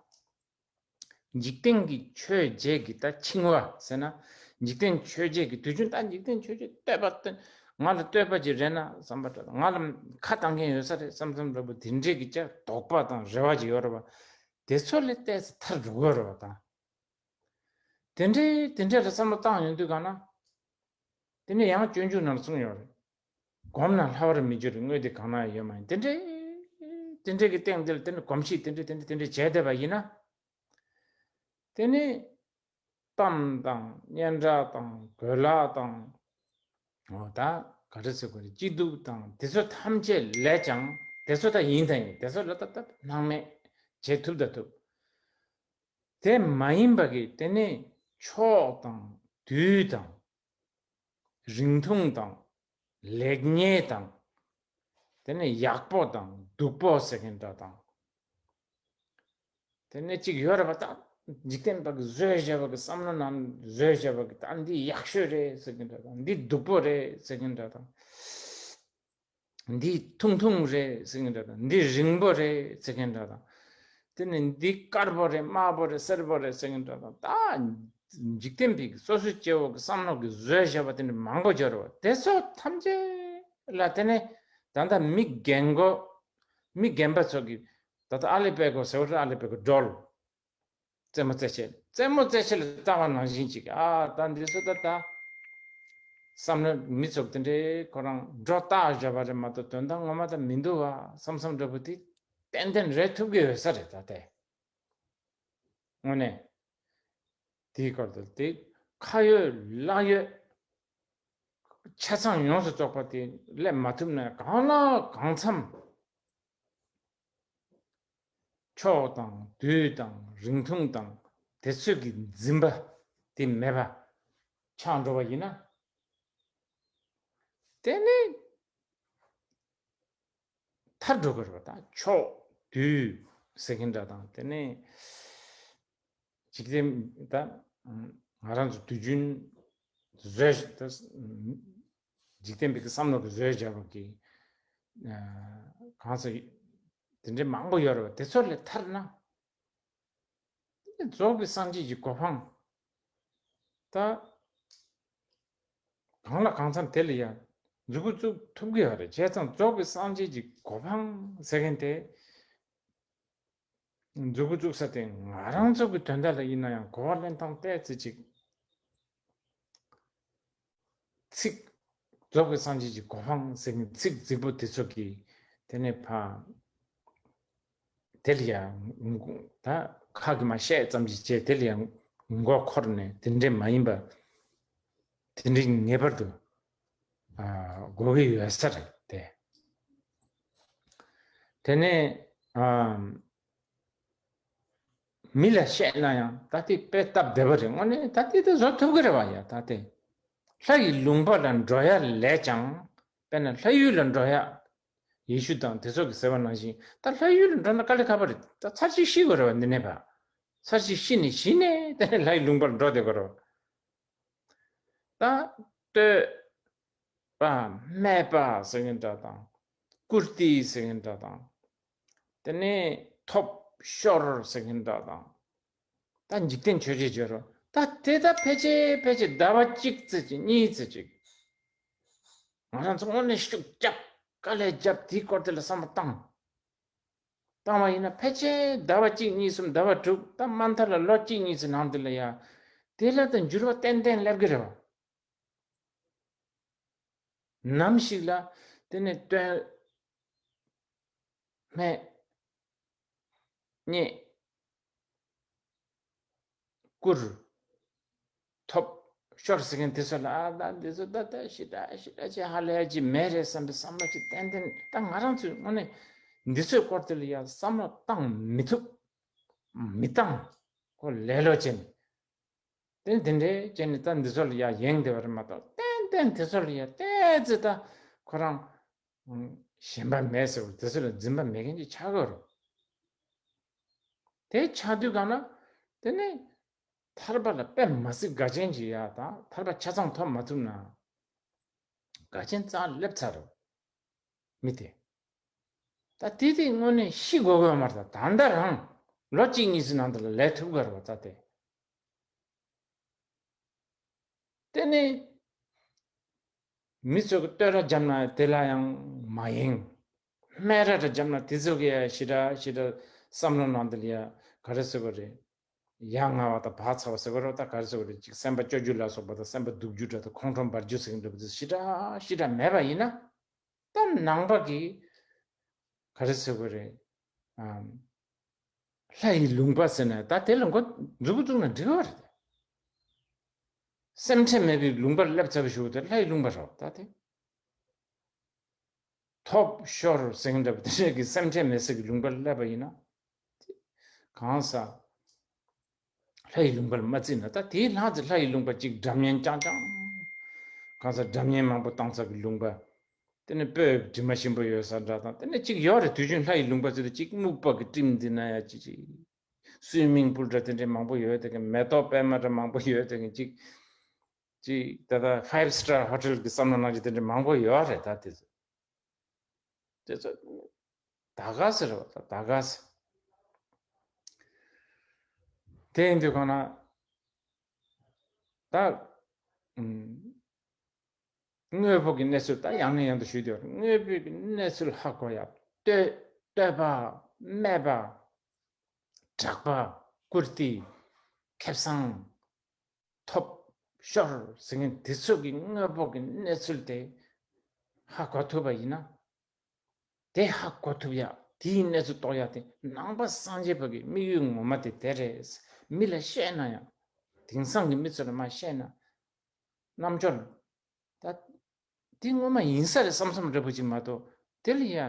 འཇིག་རྟེན་གྱི་ཆོས་བརྒྱད་ཀྱི་ད་འཆིང་བ་ཟེར་ན། འཇིག་རྟེན་ཆོས་བརྒྱད་ཀྱི་དུས་རྒྱུན་ད་འཇིག་རྟེན་ཆོས་བརྒྱད་བསྟོད་པ་བསྟོད། ང་ལ་བསྟོད་པ་ཅིག་རེད་ན་བསམ་པ་འདྲ། ང་ལ་ཁ་བཏང་མཁན་ཡོད་ས་རེད་བསམ་བསམ་འདྲ་པོ་དེ་འདྲས་ཀྱི་ཅག་དོགས་པ་དང་རེ་བ་ཅིག་ཡོད་རེད་བ། དེ་ཚོ་ལས་ཏོག་ཙམ་ཐར་འགྲོ་གི་ཡོད་རེད་བ་ད། དེ་འདྲའི་དེ་འདྲའི་ལ་བསམ་བློ་བཏང་ཡོང་དུས་གང་ན། དེ་ནས་ཡང་སྤྱོད་འཇུག་ནང་གསུངས་ཡོད་རེད། སྒོམ་ན་ལྷ་བར་མི་འགྱུར་དངོས་དེ་གང་ན་ཡོད་མ་ཡིན། དེ་འདྲའི་དེ་འདྲའི་གི་སྟེང་དེ་ལ་དེ་ནི་གོམས་གཤིས་དེ་འདྲའི་དེ་འདྲའི་དེ་འདྲའི་བྱས་བསྡད་པ་ཡིན་ན། དེ་ནི་གཏམ་དང་སྙན་གྲགས་དང་གོས་ལག་དང་། འོ་ད་ག་རེ་ཟེར་དགོས་རེད། སྐྱིད་སྡུག་དང་དེ་ཚོ་ཐམས་ཅད་ལས་ཀྱང་དེ་ཚོ་ད་ཡིན་ད་ཡིན། དེ་ཚོ་ལ་ད་ད་སྣང་མེད་བྱེད་ཐུབ་ད་ཐུབ། དེ་མ་ཡིན་པ་གི་དེ་ནི་ཕྱོགས་དང་དུས་དང་། རིང་ཐུང་དང་། ལེགས་ཉེས་དང་། དེ་ནས་ཡག་པོ་དང་སྡུག་པོ་ཟེར་མཁན་འདྲ་དང་། དེ་ནས་གཅིག་ཡོད་རེད་པ། ད་འཇིག་རྟེན་པ་གི་བཟོས་བཞག་པ་གི་བསམ་བློ་ནང་བཟོས་བཞག་པ་གི་ད་འདི་ཡག་ཤོས་རེད་ཟེར་མཁན་འདྲ་དང་། འདི་སྡུག་པོ་རེད་ཟེར་མཁན་འདྲ་དང་། འདི་ཐུང་ཐུང་རེད་ཟེར་མཁན་འདྲ་དང་། འདི་རིང་པོ་རེད་ཟེར་མཁན་འདྲ་དང་། དེ་ནས་འདི་དཀར་པོ་རེད། དམར་པོ་རེད། སེར་པོ་རེད་ཟེར་མཁན་འདྲ་དང་། ད་འཇིག་རྟེན་པའི་སོ་སོའི་སྐྱེ་བོ་གི་བསམ་བློ་གི་བཟོས་བཞག་པ་དེ་འདྲ་མང་པོ་ཡོད་རེད་པ། དེ་ཚོ་ཐམས་ཅད་ལ་དེ་ནས་ད་ལྟ་མི་རྒན་གོ་མི་རྒན་པ་ཚོ་གིས་ད་ལྟ་ཨ་ལེ་པད་གོ་ཟེར་བ་རེད། ཨ་ལེ་པད་གོ་སྒྲོལ། རྩེད་མོ་རྩེ་བྱེད། རྩེད་མོ་རྩེ་བྱེད་ལ་ལྟ་བ་ནང་བཞིན་ཅིག་ཨ་ད་འདི་ཚོ་ད་ད་བསམ་བློ་མི་ཚོགས་དེ་འདྲའི་ཁོ་རང་སྒྲོ་བཏགས་བཞག་པ་རེད་མ་གཏོགས་དོན་དག་ངོ་མ་ད་མི་འདུག་བ་བསམ་བསམ་འདྲ་པོ་དེ་ཏན་ཏན་རེད། ཐུབ་ཀྱི་ཡོད་ས་རེད། ད་དེ་དངོས་གནས་དེའི་སྐོར་དུ་དེ་ཁ་ཡོད་ལག་ཡོད། ཆ་ཚང་ཡོངས་སུ་རྫོགས་པ་དེ་སླེབས་མ་ཐུབ་ན་གང་ལ་གང་འཚམ། ཕྱོགས་དང་དུས་དང་རིང་ཐུང་དང་དེ་ཚོད་ཀྱི་འཛིན་པ་དེ་མེད་པ་ཆགས་འགྲོ་བ་ཡིན་ན། དེ་ནི་ཐར་འགྲོ་དགོས་རེད་པ། ད་ཕྱོགས་དུས་ཟེར་མཁན་འདྲ་དང་། དེ་ནས་འཇིག་རྟེན་ད་ང་རང་ཚོ་དུས་རྒྱུན་བཟོས་ད་འཇིག་རྟེན་པའི་བསམ་བློ་གི་བཟོས་བྱ་བ་གི་གང་ཟེར་དེ་འདྲའི་མང་པོ་ཡོད་རེད་པ། དེ་ཚོ་ལས་ཐར་ན། རྫོགས་པའི་སངས་རྒྱས་ཀྱི་གོ་འཕང་ད་གང་ལ་གང་འཚམ་དེ་ལ་ཡང་མཛུབ་གུ་བཙུགས་ཐུབ་ཀྱི་ཡོད་རེད། བྱས་ཙང་རྫོགས་པའི་སངས་རྒྱས་ཀྱི་གོ་འཕང་ཟེར་མཁན་དེ་མཛུབ་གུ་བཙུགས་ས་དེ་ང་རང་ཚོ་གི་དོན་དག་ལ་ཡིན་ན་ཡང་གོ་བ་ལེན་སྟངས་ཏོག་ཙམ་ཅིག་ཚིག་རྫོགས་པའི་སངས་རྒྱས་ཀྱི་གོ་འཕང་ཟེར་མཁན་ཚིག་རྫིག་པོ་དེ་ཚོ་གི་དེ་ནས་ཕ་དེ་ལ་ཡང་ད་ཁ་གི་མ་བཤད་ཙམ་ཞིག་བྱས། དེ་ལ་ཡང་མགོ་འཁོར་ནས་དེ་འདྲས་མ་ཡིན་པ་དེ་འདྲས་ངེས་པར་དུ་དགོས་ཀྱི་ཡོད་ས་རེད་དེ། དེ་ནས་མི་ལ་བཤད་ན་ཡང་ད་དེ་དཔེ་སྟབས་བདེ་བ་རེད། དངོས་གནས་ད་དེ་ད་བཟོ་ཐུབ་ཀྱི་རེད་བ། ཡ་ད་དེ་ལྷ་ཡི་ལུང་པ་ལ་འགྲོ་ཡ་ལས་ཀྱང་དཔེར་ན་ལྷ་ཡུལ་ལ་འགྲོ་ཡ། ཡེ་ཤུ་དང་དེ་ཚོ་གིས་ཟེར་བ་ནང་བཞིན་ད་ལྷ་ཡུལ་ལ་འགྲོ་ན་དཀའ་ལས་ཁག་པོ་རེད། ད་ཚར་གཅིག་ཤི་དགོས་རེད་བ། འདི་ནས་ཕར་ཚར་གཅིག་ཤི་ནས་གཞི་ནས་དེ་ནས་ལྷ་ཡི་ལུང་པར་འགྲོ་བསྡད་དགོས་རེད་བ། ད་བསྟོད་པ་སྨད་པ་ཟེར་མཁན་འདྲ་དང་། བཀུར་སྟི་ཟེར་མཁན་འདྲ་དང་། དེ་ནས་ཐོབ་ཤོར་ཟེར་མཁན་འདྲ་དང་། ད་འཇིག་རྟེན་ཆོས་བརྒྱད་བརྗོད་རོགས། ད་དེ་ད་ཕལ་ཆེར་ཕལ་ཆེར་ཟླ་བ་གཅིག་ཙམ་ཅིག་གཉིས་ཙམ་ཅིག་ང་རང་ཚོ་དངོས་གནས་ཤུགས་རྒྱབ་དཀའ་ལས་རྒྱབ་དེའི་སྐོར་དེ་ལ་བསམ་བློ་བཏང་བཏང་བ་ཡིན་ན། ཕལ་ཆེར་ཟླ་བ་གཅིག་གཉིས་གསུམ་ཟླ་བ་དྲུག་ད་མ་མཐའ་ལ་ལོ་གཅིག་གཉིས་ཙམ་ནང་དེ་ལ་ཡ་དེ་ལ་ད་འགྱུར་བ་ཏན་ཏན་སླེབས་ཀྱི་རེད་བ། ནམ་ཞིག་ལ་དེ་ནས་བསྟོད་སྨད་བརྙས་བཀུར་ཐོབ་ཤོར་ཟེར་མཁན་དེ་ཚོ་ལ་ཨ་ད་འདི་ཚོ་ད་ད་ཞེ་དྲག་ཞེ་དྲག་ཅིག་ཧ་ལས་ཡ་ཅིག་མེད་རེད་བསམ་པའི་བསམ་བློ་ཅིག་ཏན་ཏན། ད་ང་རང་ཚོས་དངོས་གནས་འདི་ཚོའི་སྐོར་དེ་ལ་ཡ་བསམ་བློ་བཏང་མི་ཐུབ། མི་བཏང་། ཁོ་ལེ་ལོ་བྱས་ནས། དེ་དེ་འདྲའི་བྱས་ནས་ད་འདི་ཚོ་ལ་ཡ་ཡེངས་བསྡད་པ་རེད་མ་གཏོགས། ཏན་ཏན་དེ་ཚོ་ལ་ཡ་ཏོག་ཙམ་ད་ཁོ་རང་ཞེན་པ་མེད་ཟེར་བ་དེ་ཚོ་ལ་འཛིན་པ་མེད་མཁན་ཅིག་ཆགས་ཀྱི་རེད། དེ་ཆགས་དུས་གང་ན་དེ་ནས་ཐར་པ་ལ་དཔེ་མ་སྲིད་དགའ་ཆེན་ཅིག་ཡ་དང་། ཐར་པ་ཆ་ཚང་ཐོབ་མ་ཐུབ་ན་དགའ་ཆེན་རྩ་སླེབས་ཚར་རེད། མི་དེ། ད་དེ་དེ་དངོས་གནས་ཤི་དགོས་དགོས་མ་རེད། ད་ད་ལྟ་རང་ལོ་གཅིག་གཉིས་ཀྱི་ནང་དུ་ལ་ལས་ཐུབ་དགོས་རེད་བ། ད་དེ། དེ་ནས་མི་ཚོ་གི་བསྟོད་ར་བརྒྱབ་ན་དེ་ལ་ཡང་མ་ཡེངས། སྨད་ར་ར་བརྒྱབ་ན་དེ་ཚོ་གི་ཡ་ཞེ་དྲག་ཞེ་དྲག་བསམ་བློ་ནང་དུ་ལ་ཡ་ག་རེ་ཟེར་དགོས་རེད། ཡ་ང་བ་དང་བག་ཚ་བ་ཟེར་དགོས་རེད་པ། ད་ག་རེ་ཟེར་དགོས་རེད། ཅིག་སེམས་པ་སྐྱོ་རྒྱུ་ལ་སོགས་པ་དང་། སེམས་པ་སྡུག་རྒྱུ་འདྲ་དང་། ཁོང་ཁྲོ་འབར་རྒྱུ་ཟེར་མཁན་འདྲ་པོ་དེ་ཞེ་དྲག་ཞེ་དྲག་མེད་པ་ཡིན་ན། ད་ནང་པ་གི་ག་རེ་ཟེར་དགོས་རེད། ཨམ། ལྷ་ཡི་ལུང་པ་ཟེར་ན་ད་དེ་ལ་མགོ་མཛུབ་མོ་བཙུགས་ན་འགྲིག་གི་རེད། སེམས་ཁྲལ་མེད་པའི་ལུང་པར་སླེབས་ཚར་བའི་གཞུག་གུ་དེ་ལྷ་ཡི་ལུང་པ་རེད་པ། ད་དེ་ཐོབ་ཤོར་ཟེར་མཁན་འདྲ་པོ་དེ་འདྲ་གི་སེམས་ཁྲལ་མེད་ས་གི་ལུང་པར་སླེབས་པ་ཡིན་ན། གང་ཟག་ལྷ་ཡི་ལུང་པར་མ་བརྩིས་ན། ད་དེའི་ལྷག་ཙམ་ལྷ་ཡི་ལུང་པ་ཅིག་སྒྲ་སྙན་རྐྱང་རྐྱང་། གང་ཟག་སྒྲ་སྙན་མང་པོ་བཏང་ས་གི་ལུང་པ། དེ་ནས་སྤོས་དྲི་མ་ཞིམ་པོ་ཡོད་ས་འདྲ་དང་། དེ་ནས་ཅིག་ཡོད་རེད། དུས་རྒྱུན་ལྷ་ཡི་ལུང་པ་ཟེར་དུས་ཅིག་སྨུག་པ་གི་སྤྲིན་འདི་ན་ཡ་ཅིག་ཅིག་སུའི་མིང་པུལ་འདྲ་དེ་འདྲའི་མང་པོ་ཡོད་དེ་གི། མེ་ཏོག་པད་མ་འདྲ་མང་པོ་ཡོད་དེ་གི། ཅིག་ཅིག་ད་ལྟ་ཕའིབ་སི་ཊར་ཧོ་ཊེལ་གི་བསམ་བློ་ནང་བཞིན་དེ་འདྲ་མང་པོ་ཡོད་རེད། ད་དེ་ཚོ་དེ་ཚོ་ད་ག་ཟེར་བ། ད་ད་ག་ཟེར། དེ་ཡིན་དུས་གང་ན་ད་ཨུམ། དངོས་པོ་གི་གནས་ཚུལ། ད་ཡང་ནས་ཡང་དུ་ཞུས་དུས། དངོས་པོའི་གི་གནས་ཚུལ་ཧ་གོ་ཡ། བསྟོད་བསྟོད་པ། སྨད་པ། གྲགས་པ། བཀུར་སྟི། ཁེ་བཟང་། ཐོབ་ཤོར་ཟེར་མཁན་དེ་ཚོ་གི་དངོས་པོ་གི་གནས་ཚུལ་དེ་ཧ་གོ་ཐུབ་པ་ཡིན་ན། དེ་ཧ་གོ་ཐུབ་ཡ། དེའི་གནས་ཚུལ་རྟོགས་ཡ་དེ་ནང་པ་སངས་རྒྱས་པ་གི་དམིགས་ཡུལ་ངོ་མ་དེ་དེ་རེད། མི་ལ་བཤད་ན་ཡང་། དེང་སང་གི་མི་ཚོ་ལ་མར་བཤད་ན། རྣམ་འབྱོར་ད་དེ་ངོ་མ་ཡིན་ས་རེད་བསམ་བསམ་འདྲ་པོ་ཅིག་མ་གཏོགས། དེ་ལ་ཡ་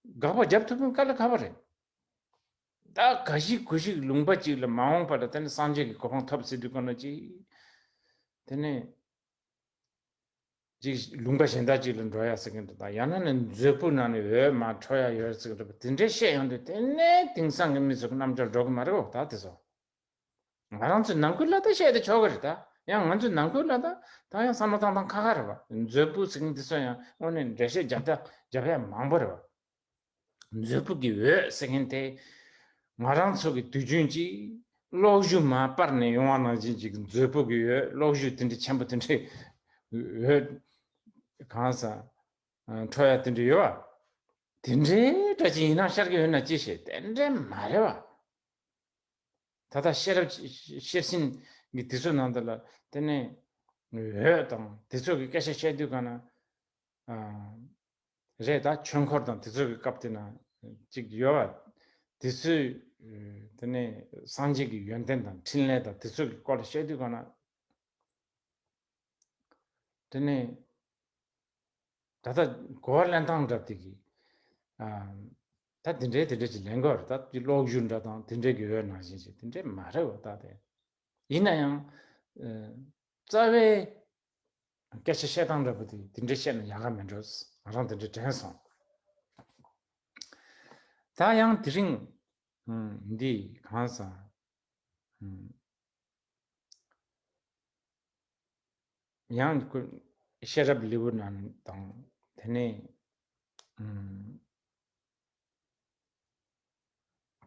དགག་པ་རྒྱབ་ཐུབ་མཁན་དཀའ་ལས་ཁག་པོ་རེད། ད་ག་ཞིག་གུ་ཞིག་ལུང་པ་ཅིག་ལ་མ་འོངས་པ་ལ་དེ་ནས་སངས་རྒྱས་ཀྱི་གོ་འཕང་ཐོབ་ཟེར་དུས་གང་ན་ཅིག་དེ་ནས་ཅིག་ལུང་པ་གཞན་དག་ཅིག་ལ་འགྲོ་ཡ་ཟེར་མཁན་འདྲ་དང་། ཡང་ན་ནི་མཛོད་སྤུ་ནང་ནས་འོད་མར་འཕྲོ་ཡ་ཡོད་ཟེར་མཁན་འདྲ་པོ་དེ་འདྲའི་བཤད་ཡོང་དུས། དེ་ནས་དེང་སང་གི་མི་ཚོ་གི་རྣམ་འགྱུར་འགྲོ་གི་མ་རེད་འོ། ད་དེ་ཚོ། ང་རང་ཚོའི་ནང་ཁུལ་ལ་ད་བཤད་དེ་ཆོག་གི་རེད། ད་ཡང་ང་ཚོའི་ནང་ཁུལ་ལ་ད་ད་ཡང་བསམ་བློ་བཏང་སྟངས་ཁག་ཁག་རེད་པ། མཛོད་སྤུ་ཟེར་མཁན་དེ་ཚོ་ཡང་དངོས་གནས་འགྲེལ་བཤད་རྒྱབ་ད་རྒྱབ་ཡ་མང་པོ་རེད་པ། མཛོད་སྤུ་གི་འོད་ཟེར་མཁན་དེ་ང་རང་ཚོ་གི་དུས་རྒྱུན་གྱི་གློག་བཞུ་མར་སྤར་ནས་ཡོང་བ་ནང་བཞིན་གྱི་མཛོད་སྤུ་གི་འོད། གློག་བཞུ་དེ་འདྲའི་ཆེན་པོ་དེ་འདྲའི་འོད་གང་ཟག་འཕྲོ་ཡ་དེ་འདྲ་ཡོད་པ། དེ་འདྲའི་འདྲ་ཅིག་ཡིན་ན་ཤར་གི་ཡོད་ན་ཅི་ཤེས། དེ་འདྲའི་མ་རེད་པ། ད་ལྟ་ཤེས་རབ་ཤེར་ཕྱིན་གྱི་དེ་ཚོའི་ནང་དུ་ལ་དེ་ནས་འོད་དང་དེ་ཚོ་གི་སྐད་ཆ་བཤད་དུས་གང་ན། ཨ། རེད། ད་ཆོས་འཁོར་དང་དེ་ཚོ་གི་སྐབས་དེ་ན་ཅིག་ཡོད་པ། དེ་ཚོའི་དེ་ནས་སངས་རྒྱས་ཀྱི་ཡོན་ཏན་དང་འཕྲིན་ལས་དང་དེ་ཚོ་གི་སྐོར་ལ་བཤད་དུས་གང་ན། དེ་ནས་ད་ལྟ་གོ་བ་ལེན་སྟངས་འདྲ་དེ་གི། ཨ། ད་དེ་འདྲའི་དེ་འདྲ་ཅིག་ལེན་དགོས་རེད། ད་གློག་བཞུ་འདྲ་དང་དེ་འདྲའི་གི་འོད་ནང་བཞིན་ཅིག་དེ་འདྲའི་མ་རེད་པ། ད་དེ་ཡིན་ན་ཡང་། ཨ། རྩ་བའི་སྐད་ཆ་བཤད་སྟངས་འདྲ་པོ་དེ་དེ་འདྲ་བཤད་ན་ཡག་ག་མེད་འགྲོ། ང་རང་དེ་འདྲ་དྲན་སོང་། ད་ཡང་དེ་རིང་། ཨ། འདི་གང་ཟག་ཨ། ཡང་ཁོ་ཤེས་རབ་ལེའུ་ནང་དང་། དེ་ནས་ཨ།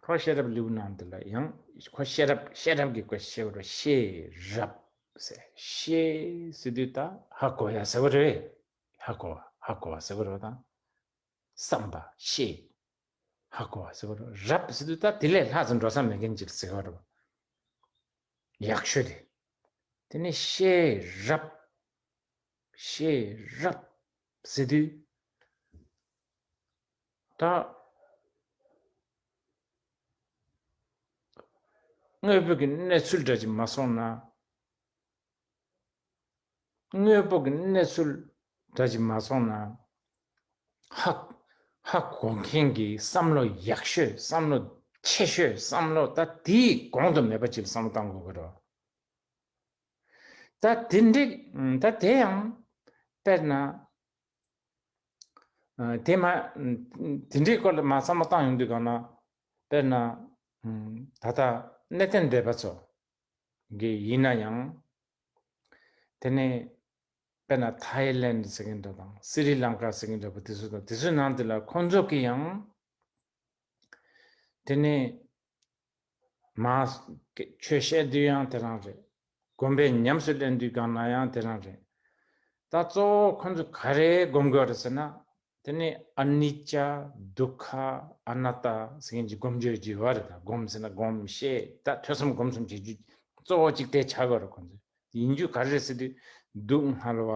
ཁོ་ཤེས་རབ་ལེའུ་ནང་འདི་ལ་ཡང་ཁོ་ཤེས་རབ་ཤེས་རབ་ཀྱི་སྐོར་བཤད་པ་རེད། ཤེས་རབ་ཟེར། ཤེས་ཟེར་དུས་ད་ཧ་གོ་ཡ་ཟེར་བ་རེད། ཧ་གོ་བ་ཧ་གོ་བ་ཟེར་བ་རེད་པ། ད་བསམ་པ་ཤེས། ཧ་གོ་བ་ཟེར་བ་རེད་པ། རབ་ཟེར་དུས་ད་དེ་ལས་ལྷག་ཙམ་འགྲོ་ས་མེད་མཁན་ཅིག་ཟེར་བ་རེད་པ། ཡག་ཤོས་དེ། དེ་ནས་ཤེས་རབ། ཤེས་རབ་ཟེར་དུས་ད་དངོས་པོ་གི་གནས་ཚུལ་འདྲ་ཅིག་མ་སོང་ན། དངོས་པོ་གི་གནས་ཚུལ་འདྲ་ཅིག་མ་སོང་ན། ཧ་ཧ་གོ་མཁན་གྱི་བསམ་བློ་ཡག་ཤོས། བསམ་བློ་ཆེ་ཤོས། བསམ་བློ་ད་དེའི་གོང་དུ་མེད་པ་ཅིག་ལ་བསམ་བློ་བཏང་དགོས་ཀྱི་རེད། ད་དེ་འདྲ། ད་དེ་ཡང་དཔེར་ན། ཨ། དེ་མ། དེ་འདྲའི་སྐོར་ལ་མར་བསམ་བློ་བཏང་ཡོང་དུས་གང་ན། དཔེར་ན། ཨ། ད་ལྟ་གནས་བརྟན་སྡེ་པ་ཚོ་གི་ཡིན་ན་ཡང་། དེ་ནས་དཔེར་ན་ཐའི་ལེན་ཟེར་མཁན་འདྲ་དང་། སི་རི་ལང་ཀ་ཟེར་མཁན་འདྲ་པོ་དེ་ཚོ་དང་། དེ་ཚོའི་ནང་དེ་ལ་ཁོང་ཚོ་གི་ཡང་། དེ་ནས་མ་ཆོས་བཤད་དུས་ཡང་དེ་རང་རེད། དགོན་པའི་ཉམས་སུ་ལེན་དུས་གང་ན་ཡང་དེ་རང་རེད། ད་གཙོ་བོ་ཁོང་ཚོ་ག་རེ་སྒོམ་དགོས་རེད་ཟེར་ན། དེ་ནས་ཨ་ནི་ཅ། དུག་ཁ། ཨ་ན་ཏ་ཟེར་མཁན་གྱི་སྒོམ་རྒྱུ་ཅིག་ཡོད་རེད། ད་སྒོམ་ཟེར་ན་སྒོམ་བཤད། ད་ཐོས་བསམ་སྒོམ་གསུམ་བྱེད་རྒྱུ་གཙོ་བོ་གཅིག་དེ་ཆགས་ཡོད་རེད་ཁོང་ཚོས། ཡིན་རྒྱུ་ག་རེ་རེད་ཟེར་དུས། སྡུག་བསྔལ་བ།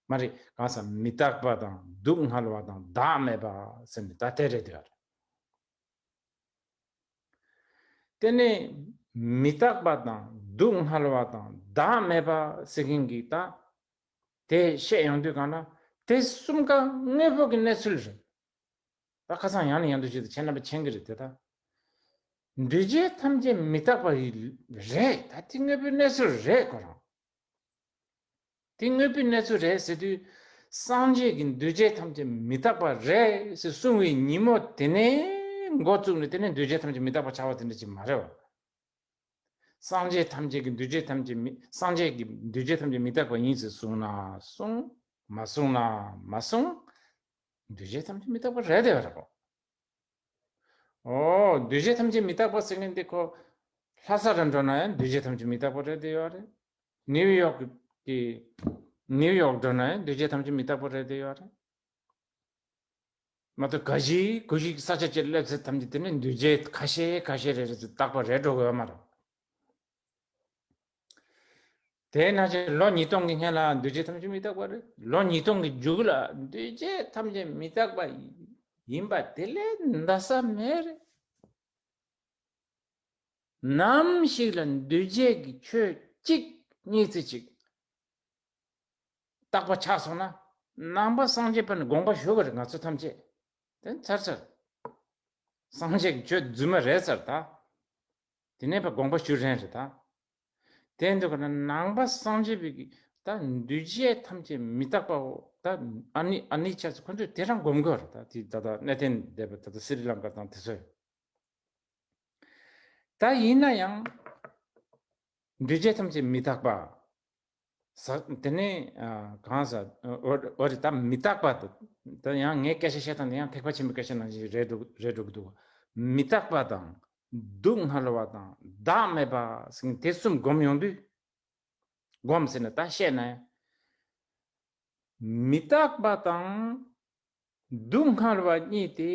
མ་རེད། གང་ཟག་མི་རྟག་པ་དང་སྡུག་བསྔལ་བ་དང་བདག་མེད་པ་ཟེར་ནས་ད་དེ་རེད་དེ་ཡོད་རེད། དེ་ནས་མི་རྟག་པ་དང་སྡུག་བསྔལ་བ་དང་བདག་མེད་པ་ཟེར་མཁན་གྱི་ད་དེ་བཤད་ཡོང་དུས་གང་ན། དེ་གསུམ་ཀ་དངོས་པོ་གི་གནས་ཚུལ་རེད། ད་ཁ་སང་ཡང་ནས་ཡང་དུ་ཞུས་ཏེ་ཁྱེད་རྣམ་པས་མཁྱེན་གྱི་རེད་དེ། ད་འདུས་བྱས་ཐམས་ཅད་མི་རྟག་པ་རེད། ད་དེ་དངོས་པོའི་གནས་ཚུལ་རེད་ཁོ་རང་། དེ་དངོས་པོའི་གནས་ཚུལ་རེད་ཟེར་དུས། སངས་རྒྱས་ཀྱིས་འདུས་བྱས་ཐམས་ཅད་མི་རྟག་པ་རེད་ཟེར་གསུངས་པའི་ཉིན་མོ་དེ་ནས་འགོ་བཙུགས་ནས་དེ་ནས་འདུས་བྱས་ཐམས་ཅད་མི་རྟག་པ་ཆགས་པ་དེ་འདྲ་ཅིག་མ་རེད་བ། སངས་རྒྱས་ཐམས་ཅད་ཀྱིས་འདུས་བྱས་ཐམས་ཅད་མི། སངས་རྒྱས་ཀྱིས་འདུས་བྱས་ཐམས་ཅད་མི་རྟག་པ་ཡིན་ཟེར་གསུངས་ན་གསུངས། མ་གསུངས་ན་མ་གསུངས། འདུས་བྱས་ཐམས་ཅད་མི་རྟག་པ་རེད་དེ་བ་རེད་གོ། ཨོ། འདུས་བྱས་ཐམས་ཅད་མི་རྟག་པ་ཟེར་མཁན་འདི་ཁོ། ལྷ་ས་རུ་འགྲོ་ན་ཡང་འདུས་བྱས་ཐམས་ཅད་མི་རྟག་པ་རེད་དེ་ཡོད་རེད། ནིའུ་ཡོག་གི། ནིའུ་ཡོག་འགྲོ་ན་ཡང་འདུས་བྱས་ཐམས་ཅད་མི་རྟག་པ་རེད་དེ་ཡོད་རེད། མ་གཏོགས་ག་ཞིག་གུ་ཞིག་ས་ཆ་ཅིག་སླེབས་ཚེ་ཐམས་ཅད་དེ་ནི་འདུས་བྱས་ཁ་ཤས་ཁ་ཤས་རེ་རེ་ཚོ་རྟག་པ་རེད་འགྲོ་གི་ཡོད་མ་རེད། དེས་ན་ཅིག་ལོ་ཉིས་སྟོང་གི་སྔན་ལ་འདུས་བྱས་ཐམས་ཅད་མི་རྟག་པ་རེད། ལོ་ཉིས་སྟོང་གི་མཇུག་ལ་འདུས་བྱས་ཐམས་ཅད་མི་རྟག་པ་ཡིན་པ་དེ་ལས་འདའ་ས་མེད་རེད། ནམ་ཞིག་ལ་འདུས་བྱས་ཀྱི་ཆོས་གཅིག་གཉིས་ཚེ་གཅིག་རྟག་པ་ཆགས་སོང་ན། ནང་པ་སངས་རྒྱས་པ་ནི་དགོངས་པ་ཞུ་གི་རེད། ང་ཚོ་ཐམས་ཅད་དེ་ཚར་ཚར། སངས་རྒྱས་ཀྱི་ཆོས་རྫུན་མ་རེད་ཚར་ད། དེ་ནས་ཕར་དགོངས་པ་ཞུ་རན་རེད་ད། དེ་འདུག་ག་ན་ནང་པ་སངས་རྒྱས་པའི་གི་ད་འདུས་བྱས་ཐམས་ཅད་མི་རྟག་པའོ། ད་ཨ་ནི་ཨ་ནི་ཆ་ཚོ་ཁོ་ཚོས་དེ་རང་སྒོམ་དགོས་རེད་ད། དེ་ད་ལྟ་གནས་བརྟན་སྡེ་པ་ད་ལྟ་སི་རི་ལང་ཀ་དང་དེ་ཚོས། ད་ཡིན་ན་ཡང་། འདུས་བྱས་ཐམས་ཅད་མི་རྟག་པ། ས། དེ་ནས་ཨ། གང་ཟག་འོ་འོ་རེད་ད། མི་རྟག་པ་དང་། ད་ཡང་ངས་སྐད་ཆ་བཤད་སྟངས་དེ་ཡང་ཐེག་པ་ཆེན་པོའི་སྐད་ཆ་ནང་བཞིན་རེད་འགྲོ་རེད་འགྲོ་གི་འདུག། མི་རྟག་པ་དང་སྡུག་བསྔལ་བ་དང་བདག་མེད་པ་ཟེར་མཁན་དེ་གསུམ་སྒོམ་ཡོང་དུས། སྒོམ་ཟེར་ན་ད་བཤད་ན་ཡང་། མི་རྟག་པ་དང་སྡུག་བསྔལ་བ་གཉིས་ཏེ།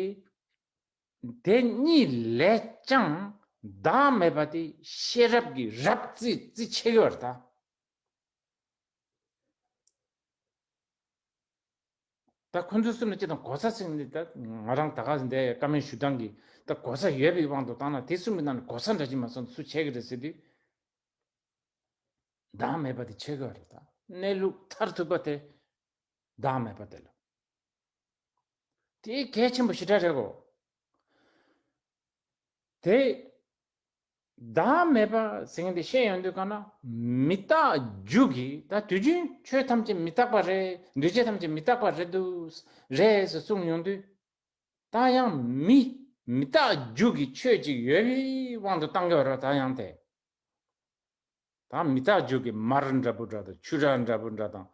དེ་གཉིས་ལས་ཀྱང་བདག་མེད་པ་དེ་ཤེས་རབ་ཀྱི་རབ་རྩིས་རྩིས་ཆེ་གི་བར་ད། ད་ཁོ་ཚོ་གསུམ་ལ་སྤྱིར་བཏང་གོ་ས་ཟེར་ནི་ད་ང་རང་ད་ག་འདི་བཀའ་མོལ་ཞུ་སྟངས་ཀྱི་ད་གོ་ས་ཡོད་པའི་དབང་དུ་བཏང་ན། དེ་གསུམ་གྱི་ནང་ནས་གོ་ས་འདྲ་ཅིག་མ་སོང་སུ་བྱེད་ཀྱི་རེད་ཟེར་དུས། བདག་མེད་པ་དེ་ཆེ་གི་བར་ད། གནས་ལུགས་མཐར་ཐུག་པ་དེ་བདག་མེད་པ་དེ་ལ། དེ་གལ་ཆེན་པོ་ཞེ་དྲག་རེད་གོ། དེ། བདག་མེད་པ་ཟེར་མཁན་དེ་བཤད་ཡོང་དུས་གང་ན། མི་རྟག་རྒྱུ་གི་ད་དུས་རྒྱུན་ཆོས་ཐམས་ཅད་མི་རྟག་པ་རེད། འདུས་བྱས་ཐམས་ཅད་མི་རྟག་པ་རེད་འདུག་རེད་ཟེར་གསུངས་ཡོང་དུས། ད་ཡང་མི་མི་རྟག་རྒྱུ་གི་ཆོས་ཅིག་ཡོད་པའི་དབང་དུ་བཏང་གི་ཡོད་རེད་ད་ཡང་དེ། ད་མི་རྟག་རྒྱུ་གི་མར་འདྲ་པོ་འདྲ་དང་། ཆུ་རགས་འདྲ་པོ་འདྲ་དང་།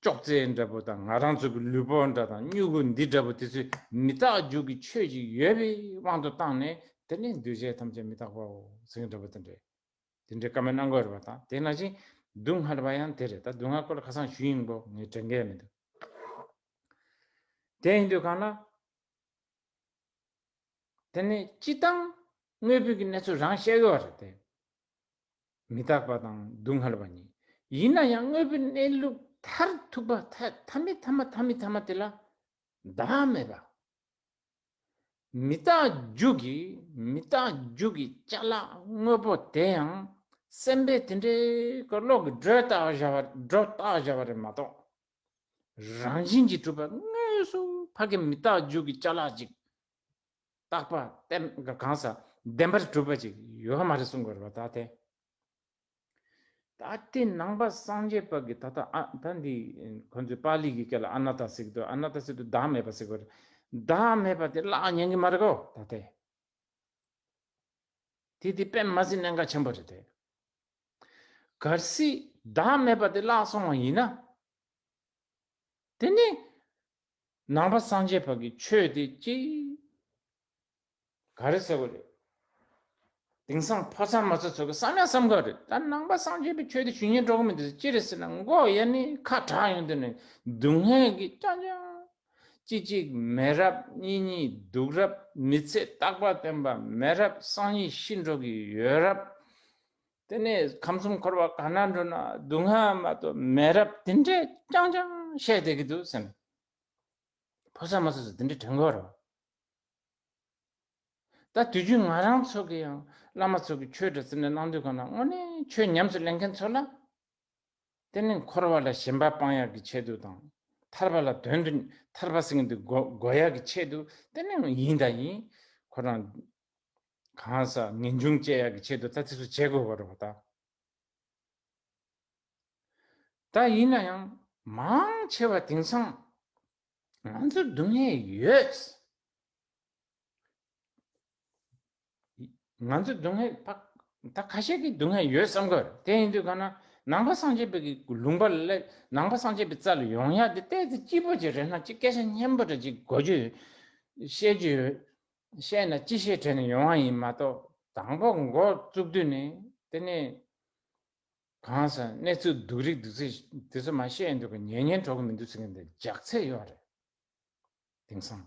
ཅོག་ཙེ་འདྲ་པོ་དང་། ང་རང་ཚོ་གི་ལུས་པོ་འདྲ་དང་། སྨྱུ་གུ་འདི་འདྲ་པོ་དེ་ཚོས་མི་རྟག་རྒྱུ་གི་ཆོས་ཅིག་ཡོད་པའི་དབང་དུ་བཏང་ནས། དེ་ནས་འདུས་བྱས་ཐམས་ཅད་མི་རྟག་པའོ་ཟེར་མཁན་འདྲ་པོ་དེ་འདྲས། དེ་འདྲའི་བཀའ་མོལ་གནང་དགོས་རེད་པ་དང་། དེ་ནང་བཞིན་སྡུག་བསྔལ་བ་ཡང་དེ་རེད། ད་སྡུག་བསྔལ་སྐོར་ལ་ཁ་སང་ཞུས་ཡིན་པོ་ངས་དྲན་གི་མི་འདུག། དེ་ཡིན་དུས་གང་ལ། དེ་ནས་སྤྱིར་བཏང་དངོས་པོའི་གི་གནས་ཚུལ་རང་བཤད་དགོས་པ་རེད་དེ། མི་རྟག་པ་དང་སྡུག་བསྔལ་བ་གཉིས། ཡིན་ན་ཡང་དངོས་པོའི་གནས་ལུགས་མཐར་ཐུག་པ་མཐའ་མཐའ་མའི་མཐའ་མ་མཐའ་མའི་མཐའ་མ་དེ་ལ་བདག་མེད་པ། མི་རྟག་རྒྱུ་གི་མི་རྟག་རྒྱུ་གི་ཅ་ལག་དངོས་པོ་དེ་ཡང་སེམས་པས་དེ་འདྲའི་གི་བློ་གི་སྒྲོ་བཏགས་བཞག་པ་སྒྲོ་བཏགས་བཞག་པ་རེད་མ་གཏོགས། རང་བཞིན་གྱིས་གྲུབ་པ་དངོས་སུ་ཕ་གི་མི་རྟག་རྒྱུ་གི་ཅ་ལག་ཅིག་རྟག་པ་བརྟན་གང་ཟག་བདེན་པར་གྲུབ་པ་ཅིག་ཡོད་མ་རེད་གསུང་དགོས་རེད་པ། ད་དེ། ད་དེ་ནང་པ་སངས་རྒྱས་པ་གི་ད་ལྟ་ཨ་ད་འདི་ཁོ་ཚོས་པཱ་ལི་གི་སྐད་ལ་ཨ་ན་ཏ་ཟེར་གི་འདུག། ཨ་ན་ཏ་ཟེར་དུས་བདག་མེད་པ་ཟེར་གི་རེད། བདག་མེད་པ་དེ་བརླག་ཉན་གི་མ་རེད་གོ། ད་དེ། དེ་དེ་དཔེ་མ་སྲིད་གནད་འགག་ཆེན་པོ་རེད་དེ། གལ་སྲིད་བདག་མེད་པ་དེ་བརླག་སོང་བ་ཡིན་ན། དེ་ནི་ནང་པ་སངས་རྒྱས་པ་གི་ཆོས་དེ་ཅི་ག་རེ་ཟེར་བ་རེད། དེང་སང་ཕ་ཚ་མ་ཚ་ཚོ་གི་བསམ་ཡང་བསམ་གི་རེད། ད་ནང་པ་སངས་རྒྱས་པའི་ཆོས་དེ་ཞུ་སྙིང་བྲོ་གི་མི་འདུག། ཅི་རེད་ཟེར་ན་མགོ་ཡ་ནི་ཁ་གྲག་ཡོང་དུས་ནས་སྡུག་བསྔལ་གི་ཅང་ཅང་ གཅིག་གཅིག་མེད་རབས། གཉིས་གཉིས་སྡུག་རབས། མི་ཚེ་རྟག་པ་བརྟན་པ་མེད་རབས། སང་ཉིན་ཤི་འགྲོ་གི་ཡོད་རབས། དེ་ནས་ཁམས་གསུམ་འཁོར་བ་ག་ན་འགྲོ་ན་སྡུག་བསྔལ་མ་གཏོགས་མེད་རབས། དེ་འདྲས་རྐྱང་རྐྱང་བཤད་བསྡད་ཀྱི་འདུག་ཟེར་ནས། ཕོ་གསར་མོ་གསར་ཚོ་དེ་འདྲས་དྲན་གྱི་ཡོད་རེད། ད་དུས་རྒྱུན་ང་རང་ཚོ་གི་ཡང་བླ་མ་ཚོ་གི་ཆོས་འདྲ་ཟེར་ནས་གནང་དུས་གང་ན་དངོས་གནས་ཆོས་ཉམས་སུ་ལེན་མཁན་ཚོ་ལ། དེ་ནི་འཁོར་བ་ལ་ཞེན་པ་སྤང་ཡག་གི་ཆེད་དུ་དང་། ཐར་པ་ལ་དོན་དུ། ཐར་པ་ཟེར་མཁན་དེ་གོ་གོ་ཡག་གི་ཆེད་དུ་དེ་ནི་ཡིན་དང་ཡིན། ཁོ་རང་གང་ཟག་ངེས་འབྱུང་བཅས་ཡག་གི་ཆེད་དུ་ད་དེ་ཚོ་བྱེད་དགོས་པ་རེད་པ་ད། ད་ཡིན་ན་ཡང་མང་ཆེ་བ་དེང་སང་ང་ཚོར་སྡུག་བསྔལ་ཡོད། ང་ཚོ་སྡུག་བསྔལ་ཕ། ད་ཁ་ཤས་ཀྱིས་སྡུག་བསྔལ་ཡོད་བསམ་གི་རེད། དེ་ཡིན་དུས་གང་ན་ནང་པ་སངས་རྒྱས་པའི་གི་ལུང་པ་ལ་སླེབས། ནང་པ་སངས་རྒྱས་པའི་རྩ་ལ་ཡོང་ཡག་དེ་ཏོག་ཙམ་སྐྱིད་པོ་ཅིག་རེད་ན། ཅིག་སྐད་ཆ་སྙན་པོ་འདྲ་ཅིག་གོ་རྒྱུ་ཡོད། བཤད་རྒྱུ་ཡོད། བཤད་ན་ཅི་བཤད་དྲན་ནས་ཡོང་བ་ཡིན་མ་གཏོགས། དང་པོ་འགོ་བཙུགས་དུས་ནས་དེ་ནས་གང་ཟག་གནས་ཚུལ་སྡུག་རིགས་སྡུག་ཚིག་དེ་ཚོ་མ་བཤད་ཡོང་དུས་ཀྱི་ཉན་ཉན་འགྲོ་གི་མི་འདུག་ཟེར་མཁན་དེ་ལྗགས་ཚད་ཡོད་རེད། དེང་སང་།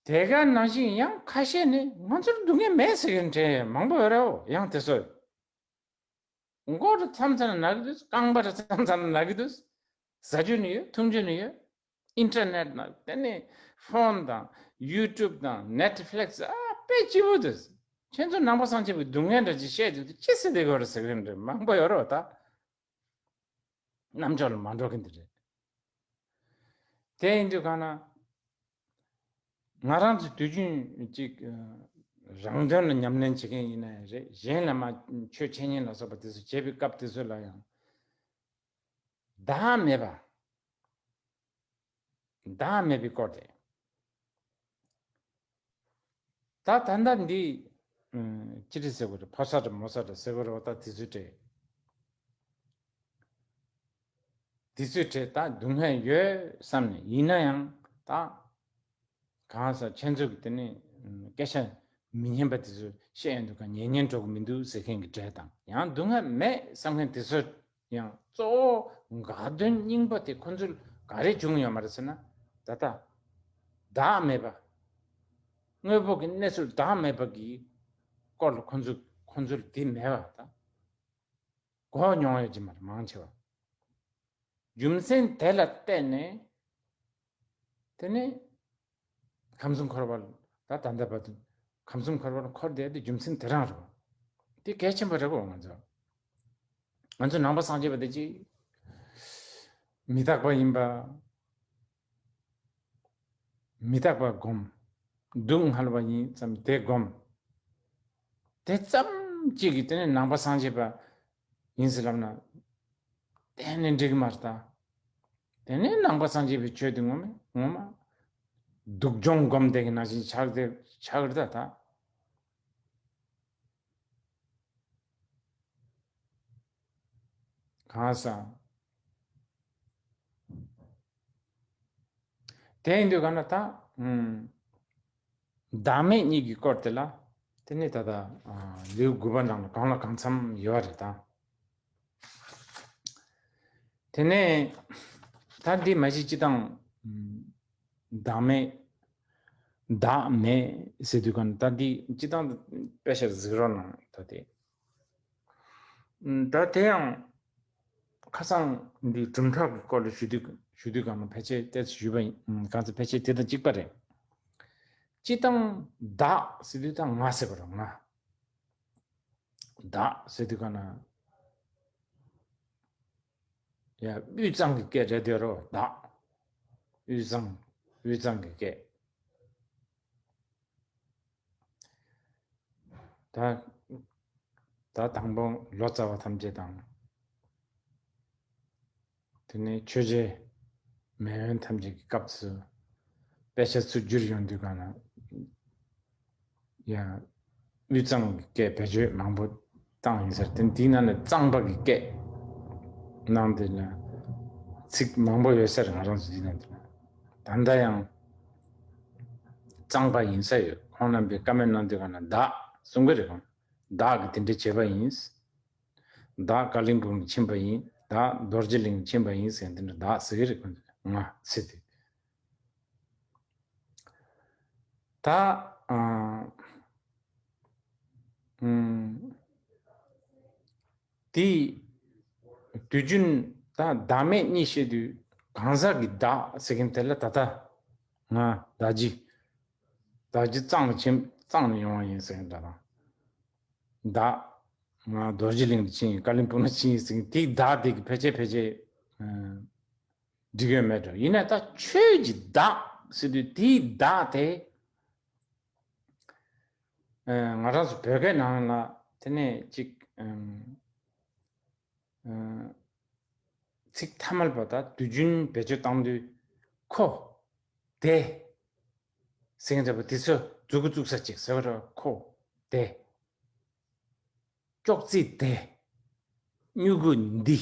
དེ་ག་ནང་བཞིན་ཡང་ཁ་ཤས་ནི་ང་ཚོར་སྡུག་བསྔལ་མེད་ཟེར་མཁན་དྲན་མང་པོ་ཡོད་རེད། འོ་ཡང་དེ་ཚོ་མགོ་རུ་མཚམས་མཚམས་ན་ན་གི་འདུག་རྐང་པ་རུ་མཚམས་མཚམས་ན་ན་གི་འདུག་ཟ་རྒྱུ་ནི་ཡོད། འཐུང་རྒྱུ་ནི་ཡོད། ཨིན་ཊར་ནེཊ་ནང་དེ་ནས་ཕོན་དང་ཡུ་ཊུབ་དང་ནེཊ་ཕི་ལིག་སི། ཨ་དཔེ་སྐྱིད་པོ་འདུག་ཁྱེད་ཚོ་ནང་པ་སངས་རྒྱས་པའི་སྡུག་བསྔལ་འདྲ་ཅིག་བཤད་དུས་ཅི་ཟེར་བསྡད་དགོས་རེད་ཟེར་གི་འདྲ་མང་པོ་ཡོད་རེད་པ་ད། རྣམ་ཅོག་ལ་མ་འགྲོ་གི་འདི་རེད། དེ་ཡིན་དུས་གང་ན། ང་རང་ཚོ་དུས་རྒྱུན་ཅིག་རང་དོན་ལ་ཉམས་ལེན་བྱེད་མཁན་ཡིན་ན་ཡང་རེད། གཞན་ལ་མ་ཆོས་འཆད་ཉན་ལ་སོགས་པ་དེ་ཚོ་བྱེད་པའི་སྐབས་དེ་ཚོ་ལ་ཡང་། བདག་མེད་པ། བདག་མེད་པའི་སྐོར་དེ། ད་ད་ལྟ་འདི། ཨུམ། ཅི་རེད་ཟེར་དགོས་རེད། ཕོ་གསར་འདྲ་མོ་གསར་འདྲ་ཟེར་དགོས་རེད་པ་ད། དེ་ཚོའི་གྲས། དེ་ཚོའི་གྲས་ད་སྡུག་བསྔལ་ཡོད་བསམ་ནས་ཡིན་ན་ཡང་ད། གང་ཟག་ཁྱེད་ཚོ་གི་དེ་ནས་སྐད་ཆ་མི་སྙན་པ་དེ་ཚོ་བཤད་ཡོང་དུས་ག་ཉན་ཉན་འགྲོ་གི་མི་འདུག་ཟེར་མཁན་གྱི་གྲས་དང་། ཡང་སྡུག་བསྔལ་མེད་བསམ་མཁན་དེ་ཚོ་ཡང་གཙོ་བོ་དགའ་སྟོན་སྙིང་པོ་དེ་ཁོ་ཚོར་ག་རེ་བྱུང་ཡོད་མ་རེད་ཟེར་ན། ད་ལྟ་བདག་མེད་པ། དངོས་པོ་གི་གནས་ཚུལ་བདག་མེད་པ་གི་སྐོར་ལ་ཁོ་ཚོ་ཁོ་ཚོར་དེ་མེད་པ་ད་གོ་མྱོང་ཡོད་ཀྱི་མ་རེད་མང་ཆེ་བ། རྒྱུ་མཚན་དེ་ལ་བརྟེན་ནས། དེ་ནས་ཁམས་གསུམ་འཁོར་བ་ལ་ད་ད་ལྟ་བར་དུ་ཁམས་གསུམ་འཁོར་བ་ལ་འཁོར་བསྡད་དེ་རྒྱུ་མཚན་དེ་རང་རེད་པ། དེ་གལ་ཆེན་པོ་རེད་པ། ང་ཚོ་ང་ཚོ་ནང་པ་སངས་རྒྱས་པ་དེ་ཅིག་མི་རྟག་པ་ཡིན་པ། མི་རྟག་པ་སྒོམ། སྡུག་བསྔལ་བ་ཡིན་ཙམ་དེ་སྒོམ། དེ་ཙམ་གཅིག་གིས་དེ་ནས་ནང་པ་སངས་རྒྱས་པ་ཡིན་ཟེར་ལབ་ན། གཏན་ནས་འགྲིག་གི་མ་རེད་ད། དེ་ནས་ནང་པ་སངས་རྒྱས་པའི་ཆོས་དེ་ངོ་མ་ངོ་མ་སྡུག་སྦྱོང་སྒོམ་བསྡད་ཀྱི་ནང་བཞིན་ཆགས་བསྡད་ཆགས་ཀྱི་རེད་ད་ད། གང་ཟག་དེ་ཡིན་དུས་ག་ན་ད། ཨུམ། བདག་མེད་གཉིས་ཀྱི་སྐོར་དེ་ལ། དེ་ནི་ད་ལྟ། ཨ། ལེའུ་དགུ་པ་ནང་ལ་གང་ལ་གང་འཚམ་ཡོད་རེད་ད། དེ་ནས་ད་འདི་མ་གཞི་སྤྱི་བཏང་། ཨུམ། བདག་མེད། བདག་མེད་ཟེར་དུས་ག་ན་ད་འདི་སྤྱི་བཏང་དཔེ་ཆ་གཟིགས་རོགས་གནང་ད་དེ། ཨུམ། ད་དེ་ཡང་ཁ་སང་འདི་གྲུབ་མཐའ་གི་སྐོར་ལ་ཞུ་དུས་ཞུ་དུས་གང་ན་ཕལ་ཆེར་ཏོག་ཙམ་ཞུས་པ་ཡིན། ཨུམ། གང་ཚེ་ཕལ་ཆེར་དེ་དང་གཅིག་པ་རེད། སྤྱི་བཏང་བདག་ཟེར་དུས་ད་ང་ཟེར་བ་རེད། ང་། བདག་ཟེར་དུས་གང་ན། ཡ། དབུས་གཙང་གི་སྐད་རེད་དེ་རོ་བདག་དབུས་གཙང་། དབུས་གཙང་གི་སྐད། ད། ད་དང་པོ་ལོ་ཙཱ་བ་ཐམས་ཅད་དང་། དེ་ནས་ཆོས་རྗེ་མེས་དབོན་ཐམས་ཅད་ཀྱི་སྐབས་སུ་དཔེ་ཆ་ཚུར་བསྒྱུར་ཡོང་དུས་གང་ན། ཡང་དབུས་གཙང་གི་སྐད་བེད་སྤྱོད་མང་པོ་བཏང་ཡིན་ཟེར། དེ་དེའི་ནང་ནས་གཙང་པ་གི་སྐད་ནང་དེ་ལ་ཚིག་མང་པོ་ཡོད་ས་རེད། ང་རང་ཚོ་འདི་ནང་དེ་ལ་ད་ལྟ་ཡང་གཙང་པ་ཡིན་ས་ཡོད། ཁོང་རྣམ་པས་བཀའ་མོལ་གནང་དུས་གང་ན་བདག་གསུང་གི་རེད། ཁོང་བདག་གིས་དེ་འདྲ་བྱས་པ་ཡིན། བདག་ཀ་ལིང་སྦུག་ནས་ཕྱིན་པ་ཡིན། བདག་རྡོ་རྗེ་གླིང་ནས་ཕྱིན་པ་ཡིན་ཟེར་དེ་འདྲ་བདག་ཟེར་གི་རེད། ཁོང་ཚོས་ང་ཟེར་དུས། ད་ཨ་ཨམ་དེ་དུས་རྒྱུན་ད་བདག་མེད་གཉིས་བཤད་དུས་གང་ཟག་གི་བདག་ཟེར་མཁན་དེ་ལ་ད་ལྟ་ང་བདག་གི་བདག་གི་གཙང་ནས་ཆེན་གཙང་ནས་ཡོང་བ་ཡིན་ཟེར་མཁན་འདྲ་དང་། བདག་ང་རྡོ་རྗེ་གླིང་དུ་ཕྱིན་ཡིན། ཀ་ལིམ་པོང་ལ་ཕྱིན་ཡིན་ཟེར་མཁན་དེའི་བདག་དེ་གི་ཕལ་ཆེར་ཕལ་ཆེར་ཨ་འགྲིག་ཡོད་མེད་འགྲོ། ཡིན་ན་ད་ཆོས་ཀྱི་བདག་ཟེར་དུས་དེའི་བདག་དེ་ཨ་ང་རང་ཚོ་བོད་སྐད་ནང་ལ་དེ་ནས་ཅིག་ཨམ་ཨ་ཚིག་ཐ་མལ་པ་དང་དུས་རྒྱུན་བེད་སྤྱོད་བཏང་དུས་ཁོ་དེ་ཟེར་མཁན་འདྲ་པོ་དེ་ཚོ་མཛུབ་གུ་བཙུགས་ས་ཅིག་ཟེར་བ་རེད། ཁོ་དེ་ཅོག་ཙེ་དེ་སྨྱུ་གུ་འདི།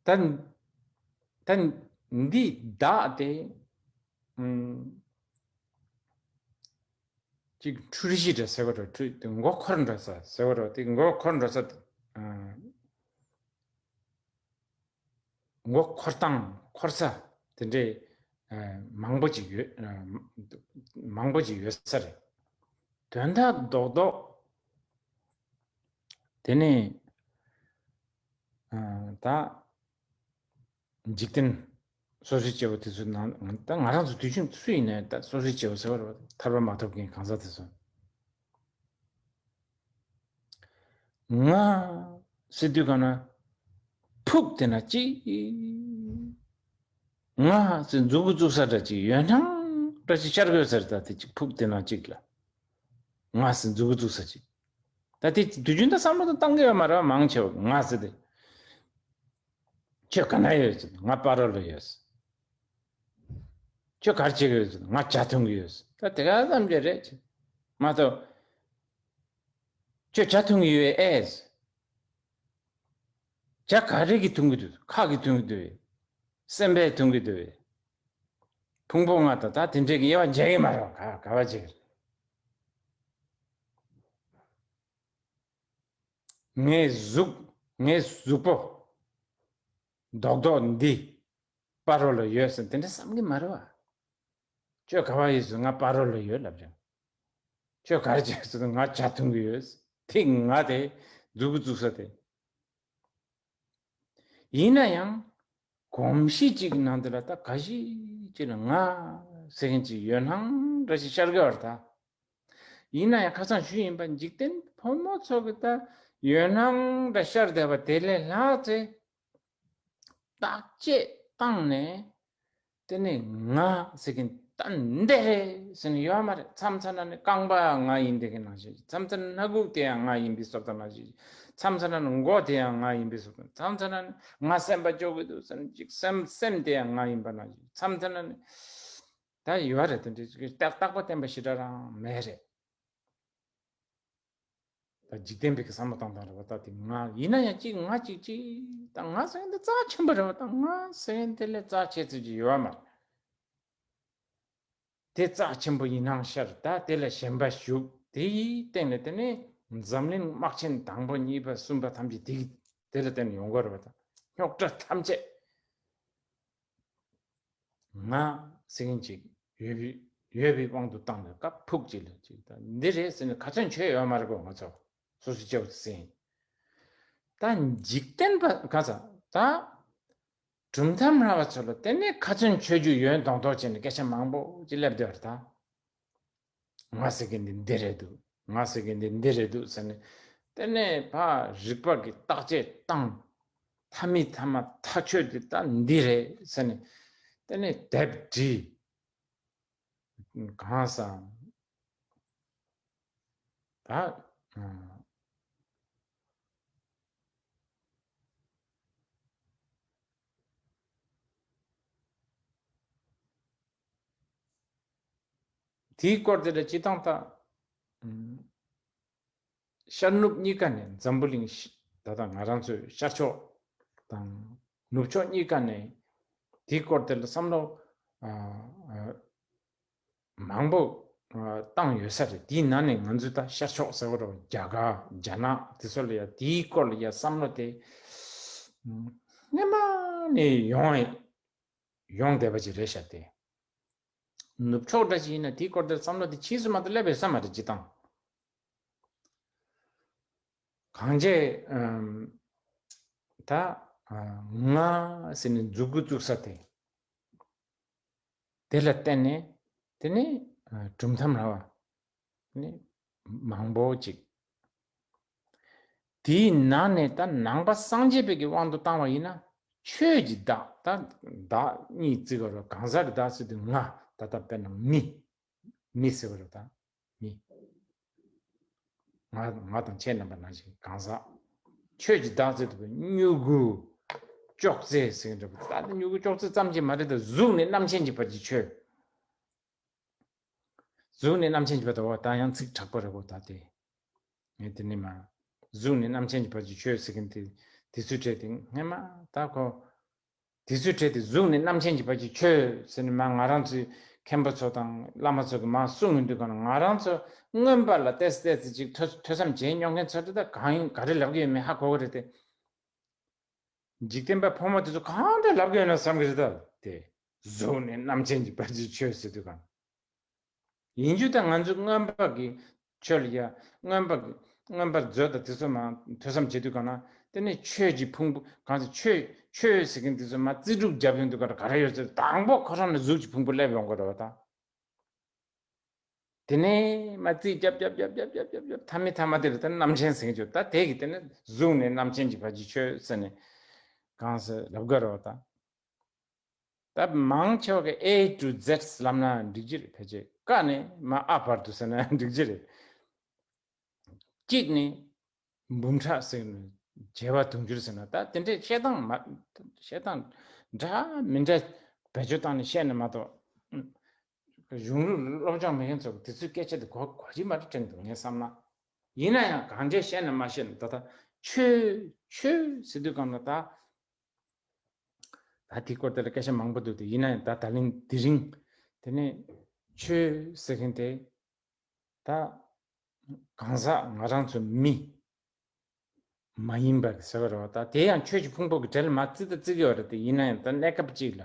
ད་ད་འདི་བདག་དེ་ཨམ་ཅིག་འཁྲུལ་གཞི་འདྲ་ཟེར་བ་རེད། འཁྲུལ་དེ་མགོ་འཁོར་འགྲོ་ས་ཟེར་བ་རེད། དེ་མགོ་འཁོར་འགྲོ་ས་ཨ་མགོ་འཁོར་སྟངས་འཁོར་ས་དེ་འདྲའི་ཨ་མང་པོ་ཅིག་ཡོད། ཨ་མང་པོ་ཅིག་ཡོད་ས་རེད། དོན་དག་རྡོག་རྡོག་དེ་ནས་ཨ་ད་འཇིག་རྟེན་སོ་སོའི་སྐྱེ་བོ་དེ་ཚོའི་ནང་ད་ང་རང་ཚོ་དུས་རྒྱུན་སུ་ཡིན་ནའི་ད་སོ་སོའི་སྐྱེ་བོ་ཟེར་བ་རེད་པ། ཐར་པ་མ་ཐོབ་མཁན་གང་ཟག་དེ་ཚོ། ང་ཟེར་དུས་གང་ན་ཕུག་དེ་ན་གཅིག་ང་ཟེར་མཛུབ་གུ་བཙུགས་ས་འདྲ་ཅིག་ཡོད་སྣང་འདྲ་ཅིག་ཤར་དགོས་ཟེར། ད་དེ་གཅིག་ཕུག་དེ་ན་གཅིག་ལ་ང་ཟེར་མཛུབ་གུ་བཙུགས་ས་ཅིག་ད་དེ་དུས་རྒྱུན་ད་བསམ་བློ་དང་བཏང་གི་ཡོད་མ་རེད་པ། མང་ཆེ་བ་ང་ཟེར་དེ། ཁྱོད་ག་ན་ཡོད་ཟེར། ང་སྤ་རོ་ལ་ཡོད་ཟེར། ཁྱོད་ག་རེ་བྱེད་ཀྱི་ཡོད་ཟེར། ང་ཇ་འཐུང་གི་ཡོད་ཟེར། ད་དེ་ག་ཙམ་གྱི་རེད་ཟེར། མ་གཏོགས་ཁྱོད་ཇ་འཐུང་གི་ཡོད་ཨེ་ཟེར། ཇ་ག་རེ་གི་འཐུང་གི་འདུག་ཁ་གི་འཐུང་གི་འདུག་སེམས་པའི་འཐུང་གི་འདུག་ཕུང་པོ་ལྔ་དང་ད་དེ་འདྲའི་གི་དབྱེ་བ་འབྱེད་ཀྱི་མ་རེད་པ། ག་ག་བ་འབྱེད་ཀྱི་རེད། ངའི་གཟུགས་ངའི་གཟུགས་པོ་རྡོག་རྡོག་འདི་སྤ་རོ་ལ་ཡོད་ཟེར་དེ་འདྲ་བསམ་གྱི་མ་རེད་པ། ཁྱོད་ག་བ་ཡོད་ཟེར། ང་སྤ་རོ་ལ་ཡོད་ལབ་ཀྱང་། ཁྱོད་ག་རེ་བྱེད་ཟེར། ང་ཇ་འཐུང་གི་ཡོད་ཟེར། དེ་ང་དེ་མཛུབ་གུ་བཙུགས་ས་དེ། ཡིན་ན་ཡང་གོམས་གཤིས་གཅིག་གི་ནང་དུ་ལ་ད་ག་ཞིག་ཅིག་ལ་ང་ཟེར་མཁན་ཅིག་ཡོད་སྣང་འདྲ་ཞིག་ཤར་གི་ཡོད་རེད་ད། ཡིན་ན་ཡང་ཁ་སང་ཞུས་ཡིན་པ། འཇིག་རྟེན་ཕོ་མོ་ཚོ་གི་ད་ཡོད་སྣང་འདྲ་ཤར་བསྡད་པ་དེ་ལས་ལྷག་ཚེ་བརྟག་དཔྱད་བཏང་ནས་དེ་ནས་ང་ཟེར་མཁན་ད་འདི་རེད་ཟེར་ནས་ཡོད་མ་རེད། མཚམས་མཚམས་ན་ནི་རྐང་པ་ང་ཡིན་བསྡད་མཁན་ནང་བཞིན། མཚམས་མཚམས་ན་སྣ་ཁུག་དེ་ཡང་ང་ཡིན་པའི་བཟོ་ལྟ་ནང་བཞིན། མཚམས་མཚམས་ན་ནི་མགོ་དེ་ཡང་ང་ཡིན་པའི་བཟོ་ལྟ། མཚམས་མཚམས་ན་ནི་ང་སེམས་པ་སྐྱོ་གི་འདུག་ཟེར་ནས་ཅིག་སེམས་སེམས་དེ་ཡང་ང་ཡིན་པ་ནང་བཞིན། མཚམས་མཚམས་ན་ནི་ད་ཡོད་རེད། དེ་འདྲའི་རྟག་རྟག་པ་བརྟན་པ་ཞེ་དྲག་རང་མེད་རེད། ད་འཇིག་རྟེན་པའི་གི་བསམ་བློ་བཏང་སྟངས་རེད་པ། ད་དེ་ང་ཡིན་ན་ཡང་གཅིག་ང་གཅིག་གཅིག་ད་ང་ཟེར་མཁན་དེ་རྩ་ཆེན་པོ་རེད་པ། ད་ང་ཟེར་མཁན་དེ་ལས་རྩ་ཆེ་ཚུལ་གྱི་ཡོད་པ་མ་རེད། དེ་རྩ་ཆེན་པོ་ཡིན་སྣང་ཤར། ད་དེ་ལ་ཞེན་པ་ཞུགས། དེའི་སྟེང་ནས་དེ་ནས་འཛམ་གླིང་དམག་ཆེན་དང་པོ་གཉིས་པ་གསུམ་པ་ཐམས་ཅད་དེ་དེ་ལ་བརྟེན་ནས་ཡོང་གི་རེད་པ། ད་རྙོག་དྲ་ཐམས་ཅད། ང་ཟེར་མཁན་ཅིག་ཡོད་པའི་ཡོད་པའི་དབང་དུ་བཏང་ནས་སྐབས་ཕུགས་གཅིག་ལ་ཅིག་ད་འདི་རེད་ཟེར་ནས་ག་ཚོད་བྱས་ཡོད་མ་རེད་གོ། ང་ཚོ་སོ་སོ་སྐྱེ་བོ་ཟེར། ད་འཇིག་རྟེན་པ་ག་ས་ད་གྲུབ་མཐའ་སྨྲ་བ་ཚོ་ལ་དེ་ནས་ག་ཚོད་བྱས་རྒྱུ་ཡོད་མདོག་མདོག་བྱས་ནས་སྐད་ཆ་མང་པོ་ཅིག་སླེབས་བསྡད་པ་རེད་ད། ང་ཟེར་མཁན་འདི་འདི་རེད་འདུག་ང་ཟེར་མཁན་འདི་འདི་རེད་འདུག་ཟེར་ནས་དེ་ནས་ཕར་རིག་པ་གི་བརྟག་དཔྱད་བཏང་། མཐའ་མའི་མཐའ་མ་ཐག་ཆོད་དེ་ད་འདི་རེད་ཟེར་ནས་དེ་ནས་དེབ་བྲིས། གང་ཟག་ད། དེའི་སྐོར་དེ་ལ་སྤྱིར་བཏང་ད། ཤར་ནུབ་གཉིས་ཀ་ནས་འཛམ་བུ་གླིང་ཤ་ད་ལྟ་ང་རང་ཚོའི་ཤར་ཕྱོགས་དང་ནུབ་ཕྱོགས་གཉིས་ཀ་ནས་དེའི་སྐོར་དེ་ལ་བསམ་བློ་ཨ་ཨ་མང་པོ་ བཏང་ཡོད་ས་རེད། དེའི་ནང་ནས་ང་ཚོས་ད་ཤར་ཕྱོགས་ཟེར་བ་རེད་བ། རྒྱ་གར་རྒྱ་ནག་དེ་ཚོ་ལ་ཡ་དེའི་སྐོར་ལ་ཡ་བསམ་བློ་དེ་སྔོན་མ་ནས་ཡོང་ཡོང་བསྡད་པ་ཅིག་རེད་ཤག་སྟེ། ནུབ་ཕྱོགས་འདྲ་ཞིག་ཡིན་ན་དེའི་སྐོར་དེ་བསམ་བློ་དེ་ཕྱིས་སུ་མ་གཏོགས་སླེབས་ཡོད་ས་མ་རེད། སྤྱིར་བཏང་གང་བྱས་ཨམ། ད་ཨ། ང་ཟེར་ནས་མཛུབ་གུ་བཙུགས་ས་དེ། དེ་ལ་བརྟེན་ནས་དེ་ནི་ཨ། གྲུབ་མཐའ་ར་བ་ནི་མང་པོ་ཅིག་དེའི་ནང་ནས་ད་ནང་པ་སངས་རྒྱས་པའི་གི་དབང་དུ་བཏང་བ་ཡིན་ན། ཆོས་ཀྱི་བདག་ད་བདག་གཉིས་བརྩི་དགོས་རེད། གང་ཟག་གི་བདག་ཟེར་དུས་ང་ད་ལྟ་དཔེར་ན་མི། མི་ཟེར་བ་རེད་ད། མི། ང་ང་དང་ཁྱེད་རྣམ་པ་ནང་བཞིན་གང་ཟག་ཆོས་ཀྱི་བདག་ཟེར་དུས་མྱུ་གུ་ཅོག་ཙེ་ཟེར་གྱི་འདྲ་པོ། ད་ལྟ་མྱུ་གུ་ཅོག་ཙེ་ཙམ་གྱིས་མ་རེད་ད། གཟུགས་ནས་རྣམ་མཁྱེན་གྱི་བར་གྱི་ཆོས། གཟུགས་ནས་རྣམ་མཁྱེན་གྱི་བར་དུ། འོ་ད་ཡང་ཚིག་དྲག་པོ་རེད་གོ། ད་དེ་ངས་དེ་ནས་མ། གཟུགས་ནས་རྣམ་མཁྱེན་གྱི་བར་གྱི་ཆོས་ཟེར་མཁན་དེ། དེ་ཚོའི་གྲས་དེ་སྔན་མ་ད་ཁོ། དེ་ཚོའི་གྲས་དེ་གཟུགས་ནས་རྣམ་མཁྱེན་གྱི་བར་གྱི་ཆོས་ཟེར་ནས་མ་ང་རང་ཚོའི་མཁན་པོ་ཚོ་དང་བླ་མ་ཚོ་གིས་མ་གསུང་གི་འདུག་ག་ན། ང་རང་ཚོ་མངོན་པ་ལ་ཏོག་ཙམ་ཏོག་ཙམ་ཅིག་ཐོས་ཐོས་བསམ་བྱེད་མྱོང་མཁན་ཚོ་དེ་ད་གང་ཡིན་ག་རེ་ལབ་ཀྱི་ཡོད་མེད་ཧ་གོ་གི་རེད་དེ། འཇིག་རྟེན་པ་ཕོ་མོ་དེ་ཚོ་གང་འདྲ་ལབ་ཀྱི་ཡོད་ན་བསམ་གྱི་རེད་ད། དེ་གཟུགས་ནས་རྣམ་མཁྱེན་གྱི་བར་གྱི་ཆོས་ཟེར་དུས་གང་ཡིན་རྒྱུ་ད། ང་ཚོ་མངོན་པ་གི་ཆོས་ལ་ཡ། མངོན་པ་གི་མངོན་པར་མཛོད་དང་དེ་ཚོ་མ་ཐོས་བསམ་བྱེད་དུས་གང་ན། དེ་ནས་ཆོས་ཀྱི་ཕུང་པོ། གང་ཟེར། ཆོས་ཆོས་ཟེར་མཁན་དེ་ཚོ་མ་རྩིས་སྒྲུབ་རྒྱབ་ཡོང་དུས་ག་རེ་ག་རེ་ཡོད་ཚེ། དང་པོ་ཁོ་རང་ནས་གཟུགས་ཀྱི་ཕུང་པོ་སླེབས་ཡོང་གི་རེད་བ་ད། དེ་ནས་མ་རྩིས་རྒྱབ་རྒྱབ་རྒྱབ་རྒྱབ་རྒྱབ་རྒྱབ་མཐའ་མའི་མཐའ་མ་དེ་ལ་ད་རྣམ་མཁྱེན་ཟེར་གྱི་ཡོད། ད་དེ་གི་དེ་ནས་གཟུགས་ནས་རྣམ་མཁྱེན་གྱི་བར་གྱི་ཆོས་ཟེར་ནས་གང་ཟེར་ལབ་དགོས་རེད་བ་ད། ད་མང་ཆེ་བ་གི་A to Z ལབ་ན་འགྲིག་གི་རེད། ཕལ་ཆེར་ཀ་ནས་མ་ཨ་བར་དུ་ཟེར་ན་འགྲིག་གི་རེད། གཅིག་ནས་འབུམ་ཕྲག་ཟེར་ནས་བྱེ་བ་དུང་ཕྱུར་ཟེར་ན། ད་དེ་འདྲའི་བཤད་སྟངས་མ། བཤད་སྟངས་འདྲ་མི་འདྲ་བེད་སྤྱོད་བཏང་ནས་བཤད་ནས་མ་གཏོགས། གཞུང་ལུགས་སློབ་སྦྱོང་མེད་མཁན་ཚོ་དེ་ཚོའི་སྐད་ཆ་དེ་གོ་གོ་གི་མ་རེད་དྲན་འདུག་ངས་བསམ་ན། ཡིན་ན་ཡང་གང་འདྲས་བཤད་ན་མ་བཤད་ན། ད་ལྟ་ཆོས་ཆོས་ཟེར་དུས་གང་ལ་ད། ད་དེའི་སྐོར་དེ་ལ་སྐད་ཆ་མང་པོ་འདུག་སྟེ། ཡིན་ན་ཡང་ད་ད་ལན་དེ་རིང་དེ་ནས་ཆོས་ཟེར་མཁན་དེ་ད་གང་ཟག་ང་རང་ཚོ་མི་མ་ཡིན་པ་ཟེར་བ་རེད་བ། ད་དེ་ཡང་ཆོས་ཀྱི་ཕུང་པོ་གི་གྲལ་ལ་མ་བརྩི་ད་བརྩི་གི་ཡོད་རེད་དེ། ཡིན་ན་ཡང་ད་གནས་སྐབས་གཅིག་ལ་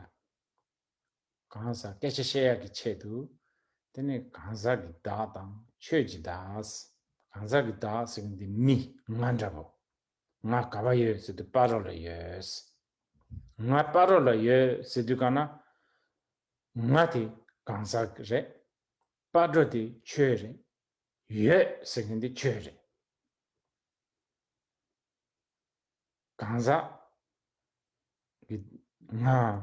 གང་ཟག་སྐད་ཆ་བཤད་ཡག་གི་ཆེད་དུ། དེ་ནས་གང་ཟག་གི་བདག་དང་ཆོས་ཀྱི་བདག། གང་ཟག་གི་བདག་ཟེར་མཁན་དེ་མི་ང་འདྲ་པོ། ང་ག་པར་ཡོད་ཟེར་དུས་སྤ་རོ་ལ་ཡོད། ང་སྤ་རོ་ལ་ཡོད་ཟེར་དུས་གང་ན། ང་དེ་གང་ཟག་རེད། སྤ་རོ་དེ་ཆོས་རེད། ཡོད་ཟེར་མཁན་དེ་ཆོས་རེད། གང་ཟག་གི་ང་།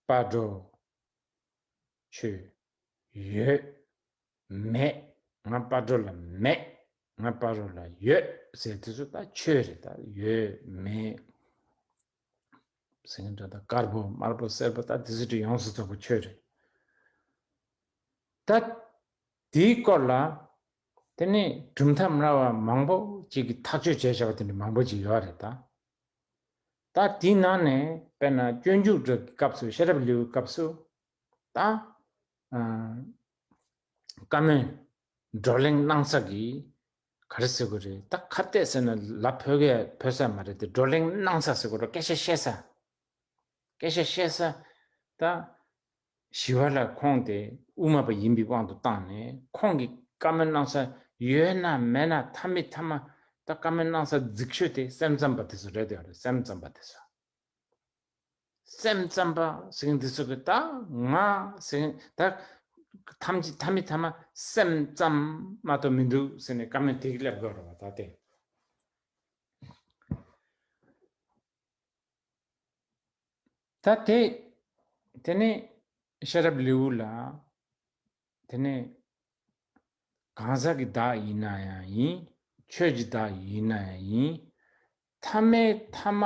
སྤ་རོ། ཆོས། ཡོད། མེད། ང་སྤ་རོ་ལ་མེད། ང་སྤ་རོ་ལ་ཡོད་ཟེར་དུས་སུ་ད་ཆོས་རེད། ད་ཡོད་མེད་ཟེར་མཁན་འདྲ། ད་དཀར་པོ་དམར་པོ་སེར་པོ་ད་དེ་ཚོ་དེ་ཡོངས་སུ་རྫོགས་པ་ཆོས་རེད། ད་དེའི་སྐོར་ལ་དེ་ནས་གྲུབ་མཐའ་སྨྲ་བ་མང་པོ་ཅིག་གིས་ཐག་གཅོད་བྱས་བཞག་པ་དེ་འདྲ་མང་པོ་ཅིག་ཡོད་རེད་ད། ད་དེའི་ནང་ནས་དཔེར་ན་སྤྱོད་འཇུག་གི་སྐབས་སུ། ཤེས་རབ་ལེའུའི་སྐབས་སུ་ད་ཨ་བཀའ་མོལ་བགྲོ་གླེང་གནང་ས་གི་ག་རེ་ཟེར་དགོས་རེད། ད་ཁ་གཏད་ཟེར་ན་ལབ་ཕོད་གི་ཕོད་ས་མ་རེད་དེ། བགྲོ་གླེང་གནང་ས་ཟེར་དགོས་རེད། སྐད་ཆ་བཤད་ས། སྐད་ཆ་བཤད་ས་ད། ཞི་བ་ལྷ་ཁོང་དེ་དབུ་མ་པ་ཡིན་པའི་དབང་དུ་བཏང་ནས་ཁོང་གིས་བཀའ་མོལ་གནང་ས་ཡོད་ན་མེད་ན་མཐའ་མའི་མཐའ་མ་ད་བཀའ་མོལ་གནང་ས་རྫིག་ཤོས་དེ་སེམས་ཙམ་པ་དེ་ཚོ་རེད་དེ། སེམས་ཙམ་པ་དེ་ཚོ། སེམས་ཙམ་པ་ཟེར་མཁན་དེ་ཚོ་གིས་ད་ང་ཟེར་མཁན་ད་ཐམས་ཅད་མཐའ་མའི་མཐའ་མ་སེམས་ཙམ་མ་གཏོགས་མི་འདུག་ཟེར་ནས་བཀའ་མོལ་དེ་གི་སླེབས་དགོས་རེད་བ་ད་དེ། ད་དེ། དེ་ནས་ཤེས་རབ་ལེའུ་ལ། དེ་ནས་གང་ཟག་གི་བདག་ཡིན་ན་ཡང་ཡིན། ཆོས་ཀྱི་བདག་ཡིན་ན་ཡང་ཡིན། མཐའ་མའི་མཐའ་མ་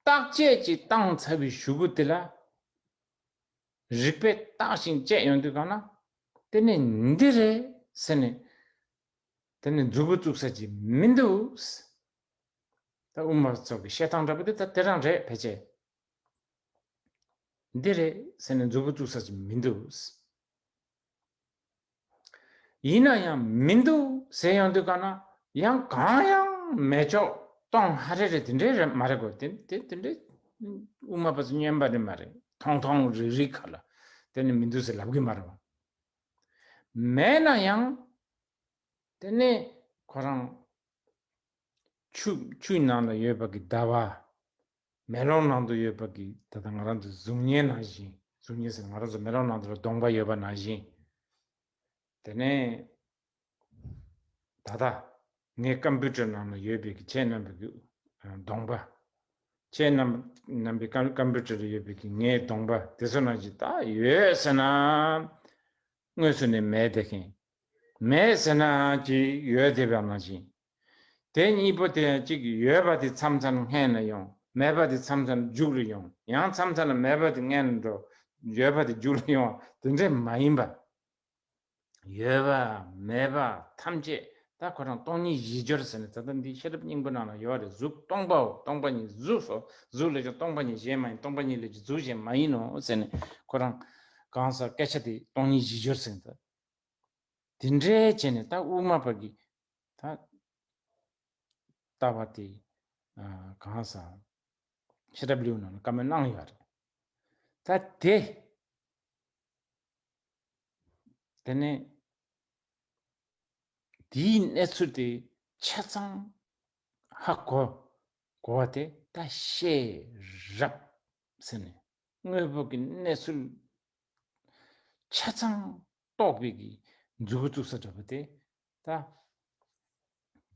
བརྟག་དཔྱད་ཅིག་བཏང་ཚར་བའི་གཞུག་གུ་དེ་ལ། རིགས་པས་བརྟགས་ཤིང་དཔྱད་ཡོང་དུས་གང་ན། དེ་ནས་འདི་རེད་ཟེར་ནས། དེ་ནས་མཛུབ་གུ་བཙུགས་ས་ཅིག་མི་འདུག། ད་དབུ་མ་ཚོ་གི་བཤད་སྟངས་འདྲ་པོ་དེ་ད་དེ་རང་རེད་ཕལ་ཆེར། འདི་རེད་ཟེར་ནས་མཛུབ་གུ་བཙུགས་ས་ཅིག་མི་འདུག། ཡིན་ན་ཡང་མི་འདུག་ཟེར་ཡོང་དུས་ག་ན་ཡང་གང་ཡང་མེད་ཆོག་གཏོང་ཧ་རེ་རེ་དེ་འདྲའི་རེད་མ་རེད་གོ། དེ་དེ་དེ་འདྲའི་དབུ་མ་པ་ཚོ་སྨྱོན་པ་རེད་མ་རེད། ཐོང་ཐོང་རིག་རིག་ག་ལ་དེ་ནི་མི་འདུག་ཟེར་ལབ་གི་མ་རེད་བ། མེད་ན་ཡང་དེ་ནི་ཁོ་རང་ཆུ་ཆུའི་ནང་ལ་ཡོད་པ་གི་ཟླ་བ། མེ་ལོང་ནང་དུ་ཡོད་པ་གི་ད་ལྟ་ང་རང་ཚོ་གཟུགས་བརྙན་ནང་བཞིན། གཟུགས་བརྙན་ཟེར་ན་ང་རང་ཚོ་མེ་ལོང་ནང་དུ་ལ་གདོང་པ་ཡོད་པ་ནང་བཞིན། དེ་ནས་ད་ལྟ་ངའི་ཀམ་པུ་ཊར་ནང་ལ་ཡོད་པའི་གི་ཁྱེད་རྣམ་པའི་གི་གདོང་པ། ཁྱེད་རྣམ་རྣམ་པའི་ཀམ་ཀམ་པུ་ཊར་ལ་ཡོད་པའི་གི་ངའི་གདོང་པ་དེ་ཚོ་ནང་བཞིན་ད་ཡོད་ཟེར་ན། དངོས་སུ་ནི་མེད་བསྡད་མཁན། མེད་ཟེར་ན་ཅིག་ཡོད་བསྡད་པ་ནང་བཞིན། དེ་གཉིས་པོ་དེ་ཅིག་ཡོད་པ་དེ་མཚམས་མཚམས་སྔོན་ལ་ཡོང་། མེད་པ་དེ་མཚམས་མཚམས་མཇུག་ལ་ཡོང་། ཡང་མཚམས་མཚམས་ལ་མེད་པ་དེ་སྔོན་ལ་འགྲོ། ཡོད་པ་དེ་མཇུག་ལ་ཡོང་། དེ་འདྲས་མ་ཡིན་པ། ཡོད་པ་མེད་པ་ཐམས་ཅད་ད་ཁོ་རང་སྟོང་ཉིད་གཞི་སྦྱོར་ཟེར་ནས། ད་ལྟ་འདི་ཤེས་རབ་སྙིང་པོ་ནང་ལ་ཡོད་རེད། གཟུགས་སྟོང་པའོ། སྟོང་པ་ཉིད་གཟུགས་སོ། གཟུགས་ལས་ཀྱང་སྟོང་པ་ཉིད་གཞན་མ་ཡིན། སྟོང་པ་ཉིད་ལས་ཀྱང་གཟུགས་གཞན་མ་ཡིན་ནོ་ཟེར་ནས་ཁོ་རང་གང་ཟག་སྐད་ཆ་དེ་སྟོང་ཉིད་གཞི་སྦྱོར་ཟེར་ནས། དེ་འདྲའི་བྱས་ནས་ད་དབུ་མ་པ་གི་ད་ལྟ་བ་དེ་གང་ཟག་ཤེས་རབ་ལེའུ་ནང་ལ་བཀའ་མོལ་གནང་ཡོད་རེད། ད་དེ་དེ་ནས་དེའི་གནས་ཚུལ་དེ་ཆ་ཚང་ཧ་གོ་གོ་བ་དེ་ད་ཤེས་རབ་ཟེར་ནས། དངོས་པོ་གི་གནས་ཚུལ་ཆ་ཚང་རྟོགས་པའི་གི་མཛུབ་གུ་བཙུགས་ས་འདྲ་པོ་དེ་ད་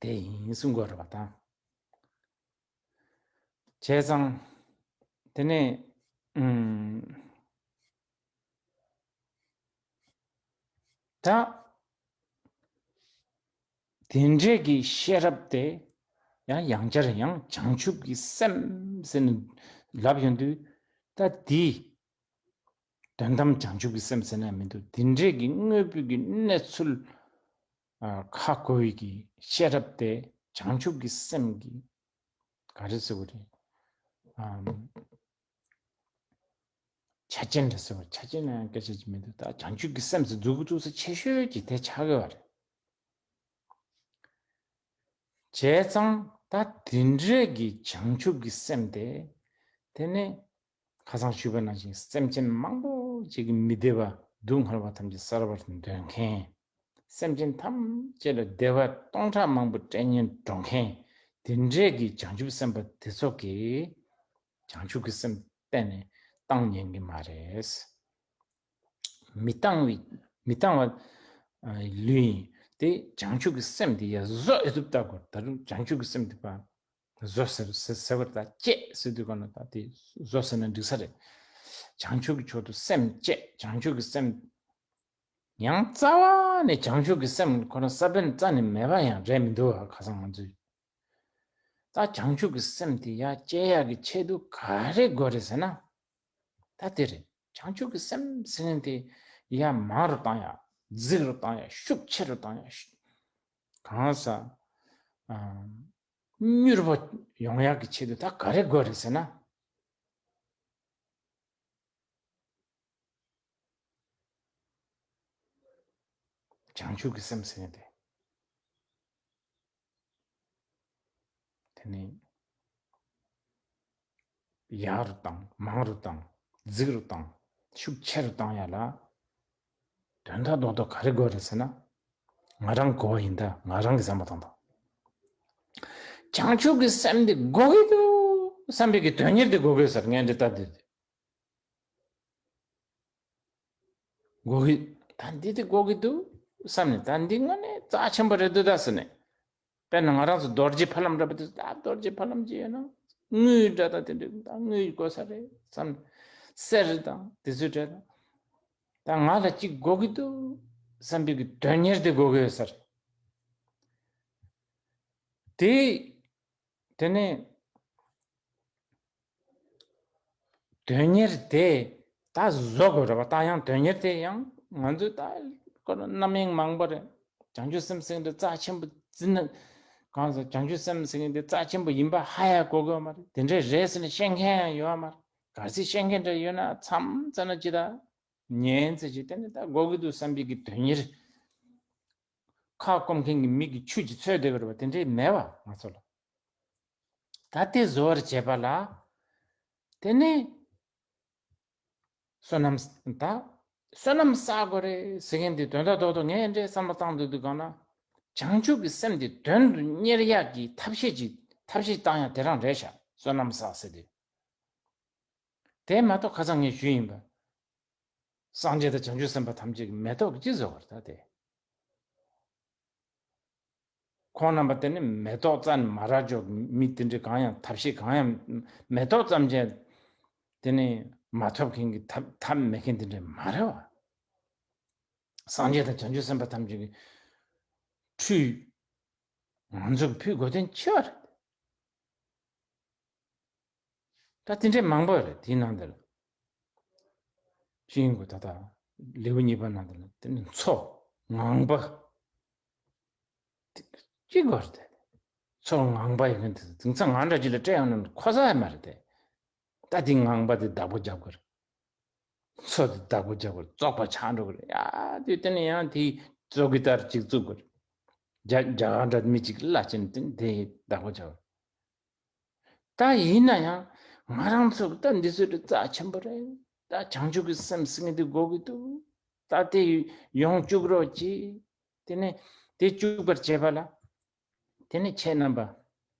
དེ་ཡིན་གསུང་དགོས་རེད་པ། ད་བྱས་ཙང་དེ་ནས་ཨུམ། ད་དེ་འདྲས་ཀྱི་ཤེས་རབ་དེ་ཡང་ཡང་བསྐྱར་ཡང་བྱང་ཆུབ་ཀྱི་སེམས་ཟེར་ནས་ལབ་ཡོང་དུས། ད་དེ་དོན་དམ་བྱང་ཆུབ་ཀྱི་སེམས་ཟེར་ན་མི་འདུག་དེ་འདྲས་ཀྱི་དངོས་པོའི་གི་གནས་ཚུལ་ཨ་ཧ་གོ་བའི་གི་ཤེས་རབ་དེ་བྱང་ཆུབ་ཀྱི་སེམས་ཀྱི་ག་རེ་ཟེར་དགོས་རེད། ཨམ། ཆ་རྐྱེན་རེད་ཟེར་བ། ཆ་རྐྱེན་ལ་ཡང་སྐད་ཆ་ཅིག་མི་འདུག་ད་བྱང་ཆུབ་ཀྱི་སེམས་སུ་མཛུབ་གུ་བཙུགས་ས་ཆེ་ཤོས་ཀྱི་དེ་ཆགས་ཡོད་རེད། བྱས་ཙང་ད་དེ་འདྲས་ཀྱི་བྱང་ཆུབ་ཀྱི་སེམས་དེ། དེ་ནས་ཁ་སང་ཞུས་པ་ནང་བཞིན་སེམས་ཅན་མང་པོ་ཅིག་གི་མི་བདེ་བ་སྡུག་བསྔལ་བ་ཐམས་ཅད་བསལ་བར་འདོད་མཁན། སེམས་ཅན་ཐམས་ཅད་ལ་བདེ་བ་སྟོང་ཕྲག་མང་པོ་སྤྲད་སྙིང་འདོད་མཁན། དེ་འདྲས་ཀྱི་བྱང་ཆུབ་སེམས་དཔའ་དེ་ཚོ་གིས་བྱང་ཆུབ་ཀྱི་སེམས་གཏན་ནས་བཏང་ཉན་གྱི་མ་རེད། མི་བཏང་བའི་མི་བཏང་བ་ལུས་ཡིན། དེ་བྱང་ཆུབ་ཀྱི་སེམས་དེ་ཡ་བཟོ་ཨེ་ཐུབ་ལྟ་དགོས། ད་རུང་བྱང་ཆུབ་ཀྱི་སེམས་དེ་བ་བཟོ་ཟེར་ཟེར་ཟེར་བར་ད་བཅད་ཟེར་དུས་ག་ན་ད་དེ་བཟོ་ཟེར་ན་འགྲིག་ས་རེད། བྱང་ཆུབ་ཀྱི་ཕྱོགས་སུ་སེམས་བཅད། བྱང་ཆུབ་ཀྱི་སེམས། ཡང་རྩ་བ་ནས་བྱང་ཆུབ་ཀྱི་སེམས་ཁོ་རང་ས་བོན་རྩ་ནས་མེད་པ་ཡང་རེད་མི་འདུག་བ། ཁ་སང་ང་ཚོས་ད་བྱང་ཆུབ་ཀྱི་སེམས་དེ་ཡ་བཅད་ཡག་གི་ཆེད་དུ་ག་རེ་དགོས་རེད་ཟེར་ན། ད་དེ་རེད། བྱང་ཆུབ་ཀྱི་སེམས་ཟེར་མཁན་དེ་ཡ་མང་རུ་བཏང་ཡག་རྫིག་རུ་བཏང་ཡག་ཤུགས་ཆེ་རུ་བཏང་ཡག་གང་ཟག་མྱུར་པོ་ཡོང་ཡག་གི་ཆེད་དུ་ད་ག་རེ་དགོས་རེད་ཟེར་ན། བྱང་ཆུབ་ཀྱི་སེམས་ཟེར་ནས་དེ། དེ་ནི་ཡག་རུ་བཏང་། མང་རུ་བཏང་། རྫིག་རུ་བཏང་། ཤུགས་ཆེ་རུ་བཏང་ཡག་ལ་དོན་དག་རྡོག་རྡོག་ག་རེ་དགོས་རེད་ཟེར་ན། ང་རང་གོ་བ་ཡིན་ད། ང་རང་གི་བསམ་པ་བཏང་དང་། བྱང་ཆུབ་ཀྱི་སེམས་འདི་དགོས་ཀྱི་འདུག་བསམ་པའི་གི་དོན་གཉེར་འདི་དགོས་ཀྱི་ཡོད་ས་རེད། ངས་འདི་ལྟ་འདི། དགོས་ཀྱི། ད་འདི་དེ་དགོས་ཀྱི་འདུག་བསམ་ནས། ད་འདི་དངོས་གནས་རྩ་ཆེན་པོ་རེད་འདུག་ད་ཟེར་ནས། དཔེར་ན་ང་རང་ཚོ་རྡོ་རྗེ་ཕ་ལམ་འདྲ་པོ་དེ། ད་རྡོ་རྗེ་ཕ་ལམ་ཅིག་ཡོད་ན་དངུལ་འདྲ་དང་དེ་འདྲ། ད་དངུལ་དགོས་ས་རེད་བསམ་ནས། གསེར་དང་དེ་ཚོ་འདྲ་དང་། ད་ང་ལ་གཅིག་དགོས་ཀྱི་འདུག་བསམ་པའི་གི་དོན་གཉེར་དེ་དགོས་ཀྱི་ཡོད་ས་རེད། དེ། དེ་ནས་དོན་གཉེར་དེ་ད་བཟོ་དགོས་རེད་པ། ད་ཡང་དོན་གཉེར་དེ་ཡང་ང་ཚོས་ད་ཁོ་ན་རྣམ་གཡེང་མང་པོ་རེད། བྱང་ཆུབ་སེམས་ཟེར་མཁན་དེ་རྩ་ཆེན་པོ་འཛིན་ན། གང་ཟེར། བྱང་ཆུབ་སེམས་ཟེར་མཁན་དེ་རྩ་ཆེན་པོ་ཡིན་པ་ཧ་ཡང་གོ་གི་ཡོད་མ་རེད། དེ་འདྲས་རེད་ཟེར་ནས་བཤད་མཁན་ཡང་ཡོད་མ་རེད། གལ་སྲིད་བཤད་མཁན་འདྲ་ཡོད་ན་མཚམས་ཙམ་ན་ཅི་ད་ཉན་ཚེ་ཅི། དེ་ནས་ད་དགོས་ཀྱི་འདུག་བསམ་པའི་གི་དོན་གཉེར། ཁ་སྐོམ་མཁན་གྱི་མི་གི་ཆུ་ཅིག་འཚོལ་བསྡད་ཀྱི་རེད་པ། དེ་འདྲའི་མེད་པ་ང་ཚོ་ལ། ད་དེ་བཟོ་བར་བྱེད་པ་ལ། དེ་ནས་བསོད་ནམས་ད། བསོད་ནམས་བསགས་དགོས་རེད་ཟེར་མཁན་དེ་དོན་དག་རྡོག་རྡོག་ངས་འདྲའི་བསམ་བློ་བཏང་འདུག་འདུག་གང་ན། བྱང་ཆུབ་ཀྱི་སེམས་དེ་དོན་དུ་གཉེར་ཡག་གི་ཐབས་ཤེས་ཅིག་ཐབས་ཤེས་བཏང་ཡག་དེ་རང་རེད་ཤག་བསོད་ནམས་བསགས་ཟེར་དུས། དེ་མ་གཏོགས་ཁ་སང་ངས་ཞུས་ཡིན་པ། སངས་རྒྱས་དང་བྱང་ཆུབ་སེམས་དཔའ་ཐམས་ཅད་ཀྱིས་མེ་ཏོག་གི་ཅི་བཟོ་བར་ད་དེ། ཁོང་རྣམ་པ་དེ་ནི་མེ་ཏོག་ཙམ་མ་རག་འཇོག་མི་དེ་འདྲའི་གང་ཡང་ཐབས་ཤེས་གང་ཡང་མེ་ཏོག་ཙམ་ཅན་དེ་ནི་མ་ཐོབ་མཁན་གྱི་ཐབས་ཐབས་མེད་མཁན་དེ་འདྲ་མ་རེད་བ། སངས་རྒྱས་དང་བྱང་ཆུབ་སེམས་དཔའ་ཐམས་ཅད་ཀྱི་ཁྲུས་ང་ཚོ་གི་ཕུལ་དགོས་དོན་ཆེ་བ་རེད། ད་དེ་འདྲའི་མང་པོ་རེད་དེའི་ནང་དེ་ལ། ཅི་ཡིན་དགོས་ད་ལྟ་ལེའུ་གཉིས་པ་ནང་དེ་ལ་དེ་ནི་མཚོ་ངང་པ་ཅི་དགོས་རེད་དེ། མཚོ་ངང་པ་ཡིན་མཁན་དེ་དེང་སང་ང་འདྲ་ཅིག་ལ་སྤྲད་ཡོང་ན་ཁོ་ས་ཡ་མ་རེད་དེ། ད་དེ་ངང་པ་དེ་བདག་པོ་རྒྱབ་དགོས་རེད། མཚོ་དེ་བདག་པོ་རྒྱབ་དགོས་རེད། བཙོག་པ་ཆགས་འགྲོ་གི་རེད། ཡ་དེ་དེ་ནི་ཡང་དེ་བཙོག་གི་ལྟར་ཅིག་བཙུགས་དགོས་རེད། རྒྱ་རྒྱ་གར་འདྲ་མི་ཅིག་བླ་ཅན་དེ་དེ་བདག་པོ་རྒྱབ་དགོས་རེད། ད་ཡིན་ན་ཡང་ང་རང་ཚོ་ད་འདི་ཚོ་རྩ་ཆེན་པོ་རེད། ད་བྱང་ཆུབ་ཀྱི་སེམས་ཟེར་མཁན་དེ་དགོས་ཀྱི་འདུག་ད་དེ་ཡོང་བཅུག་རོགས་གྱིས། དེ་ནས་དེ་བཅུག་པར་བྱེད་པ་ལ། དེ་ནས་ཁྱེད་རྣམ་པ་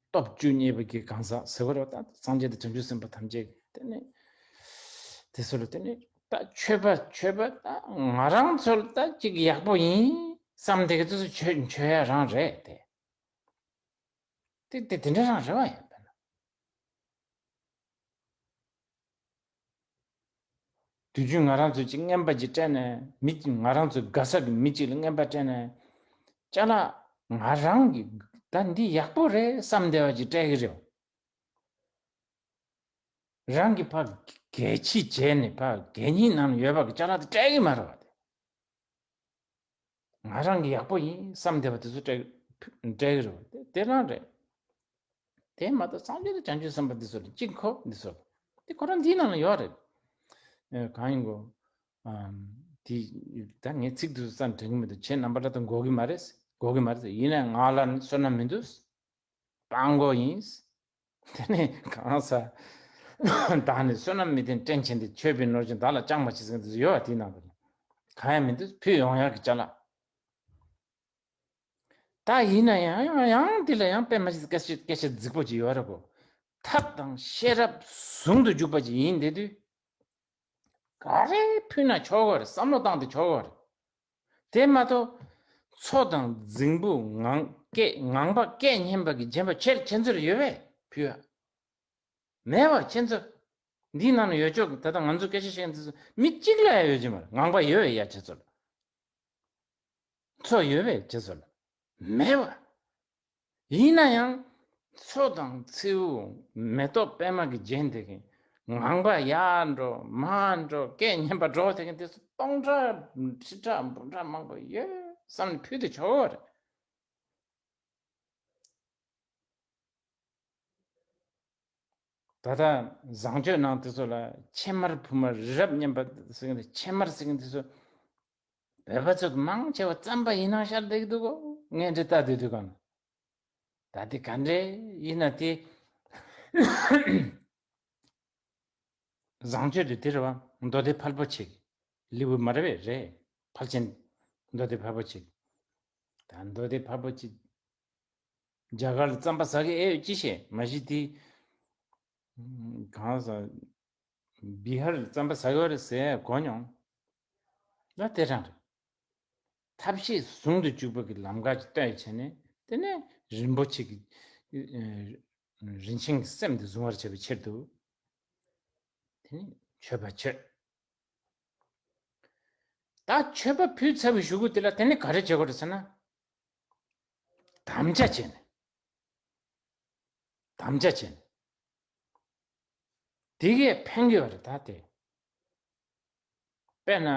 སྟོབས་བཅུ་གཉིས་པ་གི་གང་ཟག་ཟེར་བ་རེད། ད་སངས་རྒྱས་དང་བྱང་ཆུབ་སེམས་དཔའ་ཐམས་ཅད་དེ་ནས་དེ་ཚོ་ལ་དེ་ནས་ད་ཆོས་པ་ཆོས་པ་ད་ང་རང་ཚོ་ལ་ད་ཅིག་ཡག་པོ་ཡིན་བསམ་དེ་ག་ཚོད་ཚོད་ཆོས་ཆོས་ཡ་རང་རེད་དེ། དེ་དེ་དེ་འདྲ་རང་རེད་བ་ཡིན་པ་ན། དུས་རྒྱུན་ང་རང་ཚོས་ཅིག་རྔན་པ་ཅིག་སྤྲད་ནས་མི་ང་རང་ཚོའི་དགའ་ས་གི་མི་ཅིག་ལ་རྔན་པ་སྤྲད་ནས་ཅ་ལག་ང་རང་གི་ད་འདི་ཡག་པོ་རེད་བསམ་བསྡད་པ་ཅིག་སྤྲད་ཀྱི་རེད། རང་གི་ཕ་གལ་ཆེ་བྱས་ནས་ཕ་གད་སྙིགས་ནང་ཡོད་པ་གི་ཅ་ལག་དེ་སྤྲད་ཀྱི་མ་རེད་བ་དེ། ང་རང་གི་ཡག་པོ་ཡིན་བསམ་བསྡད་པ་དེ་ཚོ་སྤྲད་སྤྲད་ཀྱི་རེད་བ་དེ་དེ་རང་རེད། དེ་མ་གཏོགས་སངས་རྒྱས་དང་བྱང་ཆུབ་སེམས་དཔའ་འདི་ཚོ་ལ་གཅིག་མཁོ་འདི་ཚོ་ལ་དེ་ཁོ་རང་འདིའི་ནང་ལ་ཡོད་རེད། ཨ། གང་ཡིན་གོ། ཨམ། དེ་ད་ངས་ཚིག་དེ་ཚོ་ཙམ་དྲན་གྱི་མི་འདུག་ཁྱེད་རྣམ་པ་ལ་ད་གོ་གི་མ་རེད། གོ་གི་མ་རེད། ཡིན་ནའི་ང་ལ་ནི་བསོད་ནམས་མི་འདུག་སྤྲང་པོ་ཡིན། དེ་ནས་གང་ཟག་བདག་ནི་བསོད་ནམས་མི་ལྡན་བཀྲེན་ཆེན་ཏེ། མཆོད་པའི་ནོར་གྱིས་བདག་ལ་ཅང་མ་མཆིས་ཟེར་མཁན་དེ་ཚོ་ཡོད་པ་དེའི་ནང་དུ་གང་ཡང་མི་འདུག་ཕུལ་ཡོང་ཡག་གི་ཅ་ལག་ད་ཡིན་ན་ཡང་ཡང་ཡང་འདི་ལ་ཡང་དཔེ་མ་སྲིད་སྐད་ཆ་སྐད་ཆ་རྫིག་པོ་ཅིག་ཡོད་རེད་གོ། ཐབས་དང་ཤེས་རབ་ཟུང་དུ་འཇུག་པ་ཅིག་ཡིན་བསྡད་དུས། ག་རེ་ཕུལ་ན་ཆོག་གི་རེད། བསམ་བློ་བཏང་སྟེ་ཆོག་གི་རེད། དེ་མ་གཏོགས། མཚོ་དང་རྫིང་བུ་ངང་སྐད་ངང་པ་སྐད་སྙན་པ་གི་རྗེན་པ་ཁྱེད་ཁྱེད་ཚོར་ཡོད་པས་ཕུལ་བ། མེད་པ་ཁྱེད་ཚོ། འདིའི་ནང་ན་ཡོད་ཆོག་གི་ད་ལྟ་ང་ཚོ་སྐད་ཆ་བཤད་མཁན་དེ་ཚོ་མི་གཅིག་ལ་ཡང་ཡོད་ཀྱི་མ་རེད། ངང་པ་ཡོད་པས་ཡ་ཁྱེད་ཚོ་ལ། མཚོ་ཡོད་པས་ཁྱེད་ཚོ་ལ། མེད་པ། ཡིན་ན་ཡང་། མཚོ་དང་མཚེའུ་མེ་ཏོག་པད་མ་གི་རྒྱན་དེ་གིན་ངང་པ་ཡར་འགྲོ་མར་འགྲོ་སྐད་སྙན་པ་སྒྲོག་དེ་གིན་དེ་ཚོ་སྟོང་ཕྲག་ཁྲི་ཕྲག་འབུམ་ཕྲག་མང་པོ་ཡོད་བསམ་ནས་ཕུལ་དུ་ཆོག་གི་རེད། ད་ལྟ་བཟང་སྤྱོད་ནང་དེ་ཚོ་ལ་ཕྱེ་མར་ཕུ་མར་རི་རབ་སྙན་པ་ཟེར་གི་འདུག་ཕྱེ་མར་ཟེར་གི་འདུག་ཚོ། བོད་པ་ཚོ་གི་མང་ཆེ་བ་རྩམ་པ་ཡིན་ནང་ཤར་བསྡད་ཀྱི་འདུག་གོ། ངས་འདྲི་ལྟ་བསྡད་དུས་གང་ན། ད་དེ་ག་འདྲས་ཡིན་ན་དེ། བཟང་སྤྱོད་དེ་དེ་རེད་བ། མདོ་སྡེ་ཕལ་པོ་ཆེ་གི་ལེའུ་མ་རེད་པས་རེད། ཕལ་ཆེན་མདོ་སྡེ་ཕལ་པོ་ཆེ་གི། ད་མདོ་སྡེ་ཕལ་པོ་ཆེ། རྒྱ་གར་ལ་རྩམ་པ་ཟ་གི་ཨེ་ཡོད་ཅི་ཤེས་མ་གཞི་དེ། གང་ཟག་བི་ཧར་རྩམ་པ་ཟ་གི་ཡོད་རེད་ཟེར་གོ་མྱོང་། ལ་དེ་རང་རེད། ཐབས་ཤེས་ཟུང་དུ་འཇུག་པ་གི་ལམ་ཁ་ཅིག་བཏོན་བྱས་ནས་དེ་ནས་རིན་པོ་ཆེ་གི་རིན་ཆེན་གྱི་སེམས་དེ་བཟུང་བར་བྱེད་པའི་ཕྱིར་དུ། དེ་ནས་མཆོད་པ་མཆོད། ད་མཆོད་པ་ཕུལ་ཚར་བའི་གཞུག་གུ་དེ་ལ་དེ་ནས་ག་རེ་བྱེད་དགོས་རེད་ཟེར་ན། དམ་བཅའ་བྱས་ནས། དམ་བཅའ་བྱས་ནས། དེ་གས་ཕན་གྱི་ཡོད་རེད་ད་དེ། དཔེར་ན།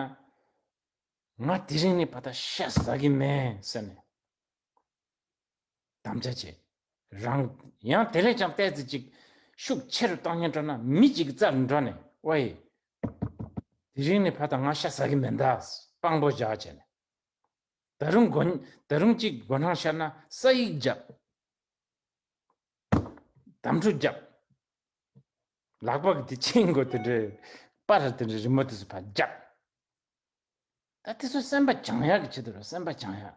ང་དེ་རིང་ནས་ཕར་ད་ཤ་ཟ་གི་མེད་ཟེར་ནས། དམ་བཅའ་བྱས། རང་ཡང་དེ་ལས་ཀྱང་ཏོག་ཙམ་ཅིག་ཤུགས་ཆེ་རུ་གཏོང་སྙིང་འདོད་ན་མི་གཅིག་གི་རྩར་འགྲོ་ནས་ཝེ། དེ་རིང་ནས་ཕར་ད་ང་ཤ་ཟ་གི་མེད་ད། དཔང་པོ་བཞག་བྱས་ནས། ད་རུང་མགོ་ད་རུང་གཅིག་མགོ་ནང་ཤར་ན་ས་ཡིག་རྒྱབ། དམ་ཕྲུག་རྒྱབ། ལག་པ་གི་དེ་ཆིང་གོ་དེ་འདྲའི་པར་དེ་འདྲའི་རི་མོ་དེ་ཚོ་ཕར་རྒྱབ། ད་དེ་ཚོ་སེམས་པ་བྱང་ཡག་གི་ཆེད་དུ་རེད། སེམས་པ་བྱང་ཡག།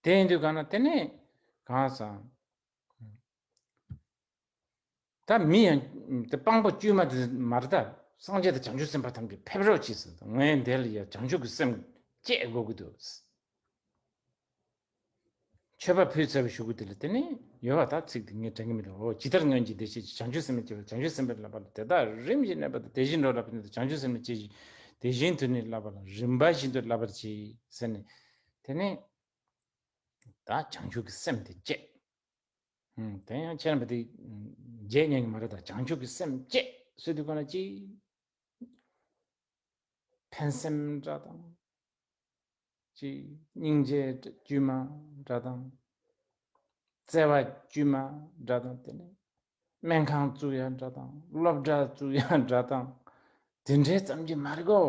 དེ་ཡིན་དུས་གང་ན་དེ་ནས་གང་སང་། ད་མི་ཡང་དེ་སྤང་པོ་དཀྱུས་མ་དེ་མ་རེད། ད་སངས་རྒྱས་དང་བྱང་ཆུབ་སེམས་དཔའ་ཐམས་ཅད་ཕེབས་རོགས་གྱིས་ཟེར། ངས་འདི་ལ་ཡ་བྱང་ཆུབ་ཀྱི་སེམས་བསྐྱེད་དགོས་ཀྱི་འདུག། མཆོད་པ་ཕུལ་ཚར་བའི་གཞུག་གུ་དེ་ལ་དེ་ནས་ཡོད་པ། ད་ཚིག་དེ་ངས་དྲན་གྱི་མི་འདུག། འོ་ཇི་ལྟར་སྔོན་གྱི་བདེ་གཤེགས་ཀྱིས། བྱང་ཆུབ་སེམས་ལ་སྐྱེས་པ། བྱང་ཆུབ་སེམས་དཔའི་བསླབ་པ་ལ་དེ་དག་རིམ་བཞིན་གནས་པ་དང་། དེ་བཞིན་འགྲོ་ལ་ཕན་ཕྱིར་བྱང་ཆུབ་སེམས་ལ་སྐྱེས་ཤིང་། དེ་བཞིན་དུ་ནི་བསླབ་པ་ལ་རིམ་པ་བཞིན་དུ་བསླབ་པར་གྱིས་ཟེར་ནས། དེ་ནས་ད་བྱང་ཆུབ་ཀྱི་སེམས་དེ་བསྐྱེད། ཧུམ། དེ་ཡང་ཁྱེད་རྣམ་པ་དེ་བརྗེད་ཉན་གྱི་མ་རེད། ད་བྱང་ཆུབ་ཀྱི་སེམས་བསྐྱེད་ཟེར་དུས་གང་ལ་ཅིག་ཕན་སེམས་འདྲ་དང་། ཅིག་སྙིང་རྗེ་དཀྱུས་མ་འདྲ་དང་། བརྩེ་བ་དཀྱུས་མ་འདྲ་དང་། དེ་ནས་སྨན་ཁང་བཙུགས་ཡ་འདྲ་དང་། སློབ་གྲྭ་བཙུགས་ཡ་འདྲ་དང་། དེ་འདྲའི་ཙམ་གྱིས་མ་རིག་གོ།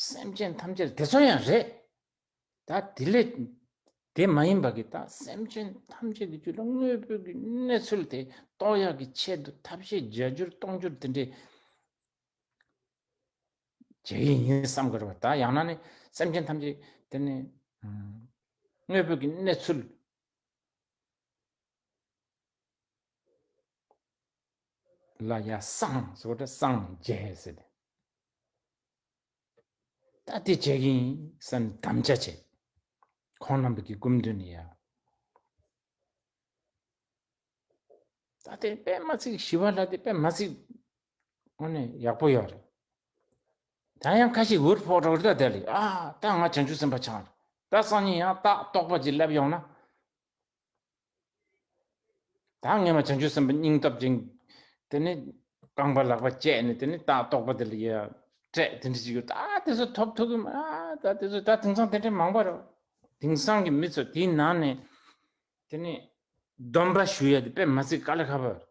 སེམས་ཅན་ཐམས་ཅད་དེ་ཚོ་ཡང་རེད། ད་དེ་ལས་དེ་མ་ཡིན་པ་གི། ད་སེམས་ཅན་ཐམས་ཅད་ཀྱི་རྒྱུད་ལ་དངོས་པོ་གི་གནས་ཚུལ་དེ་རྟོགས་ཡག་གི་ཆེད་དུ་ཐབས་ཤེས་བརྒྱ་འགྱུར་སྟོང་འགྱུར་དེ་འདྲའི་བྱེད་ཀྱི་ཡིན་བསམ་དགོས་རེད་པ། ད་ཡང་ན་ནི་སེམས་ཅན་ཐམས་ཅད་དེ་ནི་དངོས་པོ་གི་གནས་ཚུལ་ལ་ཡ་སངས་ཟེར་བ་འདྲ། སངས་རྒྱས་ཟེར་ཏེ། ད་དེ་བྱེད་ཀྱི་ཡིན་བསམ་དམ་བཅའ་བྱས། ཁོང་རྣམ་པ་གི་སྐུ་མདུན་ནས་ཡ། ད་དེ་དཔེ་མ་ཚིག་ཞི་བ་ལྷ་དེ་དཔེ་མ་ཚིག་དངོས་གནས་ཡག་པོ་ཡོད་རེད། ད་ཡང་ཁ་ཤས་འུར་ཕོག་འགྲོ་གི་རེད། ད་དེ་ལས་ཨ་ད་ང་བྱང་ཆུབ་སེམས་དཔའ་ཆགས་རེད། ད་སང་ཉིན་ཡང་རྟགས་རྟོགས་པ་ཅིག་སླེབས་ཡོང་ན། ད་སྔོན་མ་བྱང་ཆུབ་སེམས་དཔའ་སྙིང་སྟོབས་ཅན། དེ་ནས་རྐང་པ་ལག་པ་བཅད་ནས་དེ་ནས་རྟགས་རྟོགས་པ་དེ་ལ་ཡ་སྤྲད། དེ་འདྲ་ཞིག་ཡོད། ད་དེ་ཚོ་ཐོབ་ཐུབ་ཀྱི་མ། ད་དེ་ཚོ་ད་དེང་སང་དེ་འདྲ་མང་པོ་རེད། དེང་སང་གི་མི་ཚོ་དེའི་ནང་ནས་དེ་ནས་སྡོམ་པ་ཞུ་ཡ་དེ་དཔེ་མ་ཚིག་དཀའ་ལས་ཁག་པོ་རེད།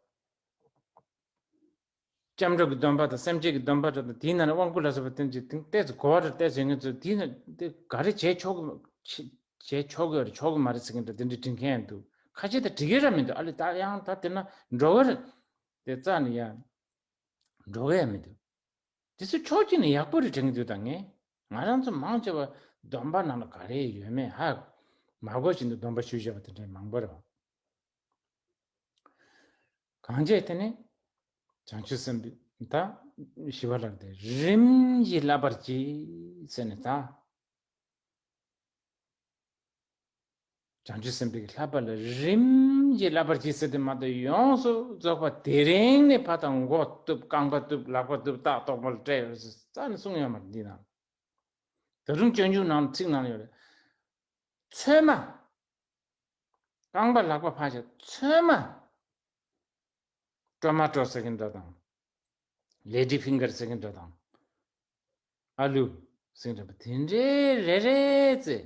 སྐྱབས་འགྲོ་གི་སྡོམ་པ་དང་སེམས་བསྐྱེད་ཀྱི་སྡོམ་པ་དང་། དེའི་ནང་ནས་དབང་བསྐུར་ལ་སོགས་པ་དེ་འདྲ་དེ་ཏོག་ཙམ་གོ་བ་རེ་བལྟས་ཟེར་མཁན་ཚོ་དེའི་ནང་དེ་ག་རེ་བྱས་ཆོག་གི་བྱས་ཆོག་གི་རེད། ཆོག་གི་མ་རེད་ཟེར་མཁན་འདྲ་དེ་འདྲ་འབྲི་མཁན་ཡང་འདུག། ཁ་ཤས་ད་འབྲི་གི་ར་མི་འདུག། ཨ་ལས་ད་ཡང་ད་དེ་ན་འགྲོ་གི་རེད། དེ་རྩ་ནས་ཡང་འགྲོ་གི་ཡང་མི་འདུག། དེ་ཚོ་ཕྱོགས་གཅིག་ནས་ཡག་པོ་རེད་དྲན་གྱི་འདུག། ད་ངས་ང་རང་ཚོ་མང་ཆེ་བ་སྡོམ་པ་ནང་ལ་ག་རེ་ཡོད་མེད་ཧ་མ་གོ་བཞིན་དུ་སྡོམ་པ་ཞུས་བཞག་པ་དེ་འདྲ་མང་པོ་རེད་བ། གང་བྱས་དེ་ནི་བྱང་ཆུབ་སེམས་དཔའི་ད་ཞི་བ་ལྷ་དེ་རིམ་གྱིས་བསླབ་པར་གྱིས་ཟེར་ནས། ད་བྱང་ཆུབ་སེམས་དཔའི་བསླབ་པ་ལ་རིམ་གྱིས་བསླབ་པར་གྱིས་ཟེར་དེ་མ་གཏོགས་ཡོངས་སུ་རྫོགས་པ་དེ་རིང་ནས་ཕར་ད་མགོ་གཏུབ། རྐང་པ་གཏུབ། ལག་པ་གཏུབ། རྟགས་རྟོགས་པ་ལ་སྤྲད་ཡོད་ཟེར་རྩ་ནས་གསུངས་ཡོད་མ་རེད། འདི་ནང་ད་རུང་སྤྱོད་འཇུག་ནང་ཚིག་ནང་ཡོད་རེད། ཚོད་མ། རྐང་པ་ལག་པ་ཕར་བཞག། ཚོད་མ། ཀྲོ་མ་ཀྲོ་ཟེར་གྱིན་འདྲ་དང་། ལེ་ཌི་ཕིང་གར་ཟེར་གྱིན་འདྲ་དང་། ཨ་ལུ་ཟེར་གྱིན་འདྲ་པ་དེ་འདྲའི་རེ་རེ་ཙེ།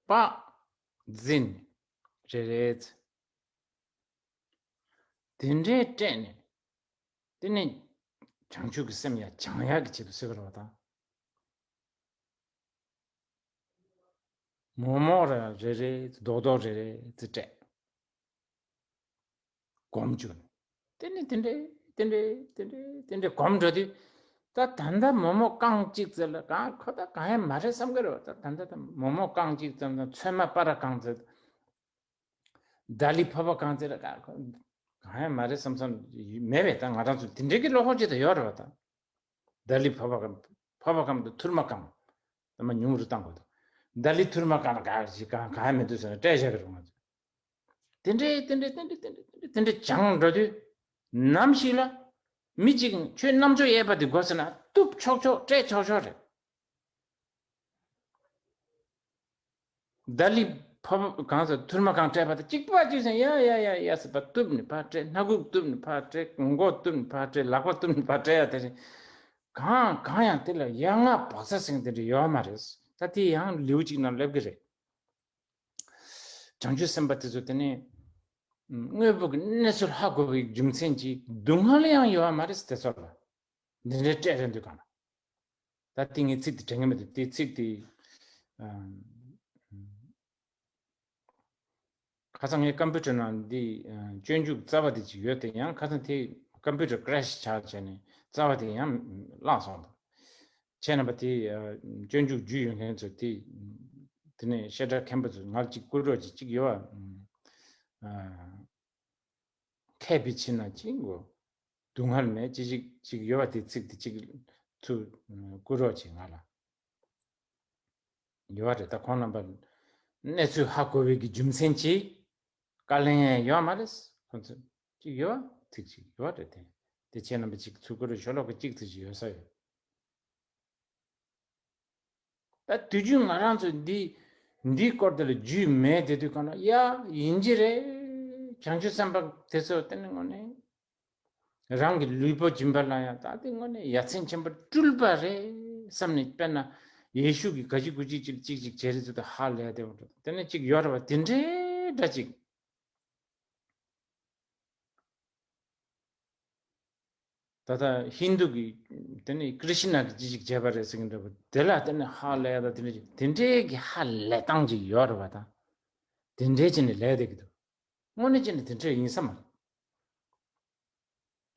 པ། འཛིན། རེ་རེ་ཙེ། དེ་འདྲའི་སྤྲད་ནས། དེ་ནས་བྱང་ཆུབ་ཀྱི་སེམས་ཡང་སྦྱང་ཡག་གི་ཆེད་དུ་ཟེར་བ་རེད་བ་ད། མོག་མོག་རེ་རེ་རེ་རྡོག་རྡོག་རེ་རེ་ཙི་སྤྲད། གོམས་བཅུག་ནས། དེ་ནས་དེ་འདྲས་དེ་འདྲས་དེ་འདྲས་དེ་འདྲས་གོམས་འགྲོ་དུས། ད་ད་ལྟ་མོག་མོག་རྐང་གཅིག་ཙམ་ལ་གང་ཁོ་ད་གང་ཡང་མ་རེད་བསམ་གི་རེད་བ། ད་ད་ལྟ་ད་མོག་མོག་རྐང་གཅིག་ཙམ་དང་ཚོད་མ་སྤར་ར་རྐང་ཙམ། ད་ལི་ཕོར་པ་རྐང་ཙམ་ལ་གང་ཁོ་གང་ཡང་མ་རེད་བསམ་བསམ་མེད་པས། ད་ང་རང་ཚོ་དེ་འདྲས་ཀྱི་བློ་ཁོག་ཅིག་ད་ཡོད་རེད་བ་ད། ད་ལི་ཕོར་པ་གང་ཕོར་པ་གང་དང་ཐུར་མ་གང་། ད་མ་ཉུང་རུ་བཏང་དགོས་འདུག། ད་ལི་ཐུར་མ་གང་ལ་ག་ཞིག་གང་གང་ཡང་མི་འདུག་ཟེར་ན་སྤྲད་བཞག་གི་རེད་ང་ཚོ། དེ་འདྲའི་དེ་འདྲའི་དེ་འདྲའི་དེ་འདྲའི་དེ་འདྲའི་དེ་འདྲའི་སྦྱང་འགྲོ་དུས། ནམ་ཞིག་ལ་མི་གཅིག་ཁྱོད་རྣམ་ཅོག་གཡས་པ་དེ་དགོས་ཟེར་ན་གཏུབ་ཆོག་ཆོག་སྤྲད་ཆོག་ཆོག་རེད། ད་ལི་ཕོར་པ་གང་ཟེར་ཐུར་མ་གང་སྤྲད་པ་དང་གཅིག་པ་གཅིག་ཟེར་ཡ་ཡ་ཡ་ཡ་ཟེར་བ་གཏུབ་ནས་ཕར་སྤྲད། སྣ་ཁུག་གཏུབ་ནས་ཕར་སྤྲད། མགོ་གཏུབ་ནས་ཕར་སྤྲད། ལག་པ་གཏུབ་ནས་ཕར་སྤྲད་ཡ་དེ་རེད། གང་གང་ཡང་དེ་ལ་ཡ་ང་བག་ཚ་ཟེར་མཁན་དེ་འདྲ་ཡོད་མ་རེད། ད་དེ་ཡང་ལེའུ་གཅིག་ནང་སླེབས་ཀྱི་རེད། བྱང་ཆུབ་སེམས་དཔའ་དེ་ཚོ་དེ་ནས་ དངོས་པོ་གི་གནས་ཚུལ་ཧ་གོ་བའི་རྒྱུ་མཚན་གྱིས་སྡུག་བསྔལ་ཡང་ཡོད་པ་མ་རེད་དེ་ཚོ་ལ། འདི་འདྲའི་སྤྲད་རན་འདུག་ག་ན། ད་དེ་ངས་ཚིག་དེ་དྲན་གི་མི་འདུག་དེ་ཚིག་དེ། ཁ་སང་ངའི་ཀམ་པུ་ཊར་ནང་འདི་སྤྱོད་འཇུག་རྩ་བ་དེ་ཅིག་ཡོད་དེ། ཡང་ཁ་སང་དེ་ཀམ་པུ་ཊར་ཀྲེཤ་ཆགས་བྱས་ནས་རྩ་བ་དེ་ཡང་བརླག་སོང་། ད་ཁྱེད་རྣམ་པ་དེ་སྤྱོད་འཇུག་རྒྱུས་ཡོད་མཁན་ཚོ་དེ། དེ་ནས་བཤད་གྲྭ་མཁན་པོ་ཚོ་ང་ལ་ཅིག་བསྐུར་རོགས་ཅིག་ཅིག་ཡོད་པ། མཁས་པའི་ཕྱིར་ན་ཅིག་གོ། སྡུག་བསྔལ་མེད་ཅི་ཞིག་ཅིག་ཡོད་པ་དེ་ཚིག་དེ་ཅིག་ཚུར་བསྐུར་རོགས་ཅིག་ང་ལ། ཡོད་རེད། ད་ཁོང་རྣམ་པ་གནས་ཚུལ་ཧ་གོ་བའི་གི་རྒྱུ་མཚན་གྱིས་བཀའ་ལན་ཡང་ཡོད་མ་རེད། ཁོང་ཚོ་ཅིག་ཡོད་པ་ཚིག་ཅིག་ཡོད་རེད་དེ། དེ་ཁྱེད་རྣམ་པ་ཅིག་ཚུར་བསྐུར་རོགས། ཤོ་ལོ་ཀ་གཅིག་ཙམ་ཞིག་ཡོད་ས་ཡོད། ད་དུས་རྒྱུན་ང་རང་ཚོ་འདི་འདིའི་སྐོར་དེ་ལ་རྒྱུས་མེད་དེ་དུས་གང་ན་ཡ་ཡིན་གྱི་རེད། བྱང་ཆུབ་སེམས་དཔའ་དེ་ཚོ་དེ་ནི་དངོས་གནས་རང་གི་ལུས་པོ་སྦྱིན་པ་ལ་ཡང་ད་དེ་དངོས་གནས་ཡ་མཚན་ཆེན་པོ་སྤྲུལ་པ་རེད་བསམ་ནས། དཔེར་ན་ཡེ་ཤུ་གི་ག་ཅི་གུ་ཅི་ཅིག་ཅིག་ཅིག་བྱེད་རེད་ཚུལ་དུ་ཧ་ལས་དེ་བ་དེ་ནས་ཅིག་ཡོད་རེད་བ། དེ་འདྲའི་འདྲ་ཅིག་ད་ལྟ་ཧིན་དུ་གི་དེ་ནི་ཀྲི་ཤི་ན་གི་ཅི་ཞིག་བྱས་པ་རེད་ཟེར་གྱི་འདྲ་པོ་དེ་ལ་དེ་ནི་ཧ་ལས་ད་དེ་འདྲ་ཅིག་དེ་འདྲའི་གི་ཧ་ལས་སྟངས་ཅིག་ཡོད་རེད་བ། ད་དེ་འདྲའི་ཅིག་ནི་ལས་བསྡད་ཀྱི་འདུག་དངོས་གནས་ཅིག་ནི་དེ་འདྲ་ཡིན་ས་མ་རེད།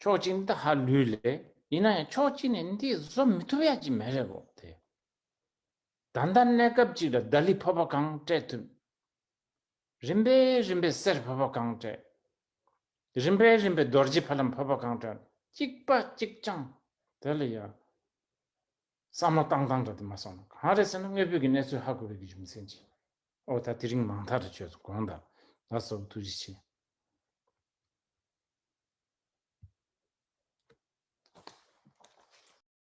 ཕྱོགས་གཅིག་ནི་ད་ཧ་ལུས་ལས་ཡིན་ན་ཡང་ཕྱོགས་གཅིག་ནས་འདི་བཟོ་མི་ཐུབ་ཡ་ཅིག་མེད་རེད་གོ། དེ་ད་ལྟ་གནས་སྐབས་གཅིག་ལ་ཏཱ་ལའི་ཕོར་པ་གང་སྤྲད་ཐུབ། རིམ་པས་རིམ་པས་གསེར་ཕོར་པ་གང་སྤྲད། རིམ་པས་རིམ་པས་རྡོ་རྗེ་ཕ་ལམ་ཕོར་པ་གང་སྤྲད། གཅིག་པ་གཅིག་རྐྱང་། དེ་ལ་ཡ་བསམ་བློ་བཏང་སྟངས་འདྲ་དེ་མ་སོང་ན་གང་རེད་ཟེར་ན། དངོས་པོའི་གི་གནས་ཚུལ་ཧ་གོ་བའི་གི་རྒྱུ་མཚན་གྱིས། ཨོ་ད་དེ་རིང་མང་ཐག་རེ་ཆོད་སོང་། དགོངས་དག་ལགས་སོ། ཐུགས་རྗེ་ཆེ།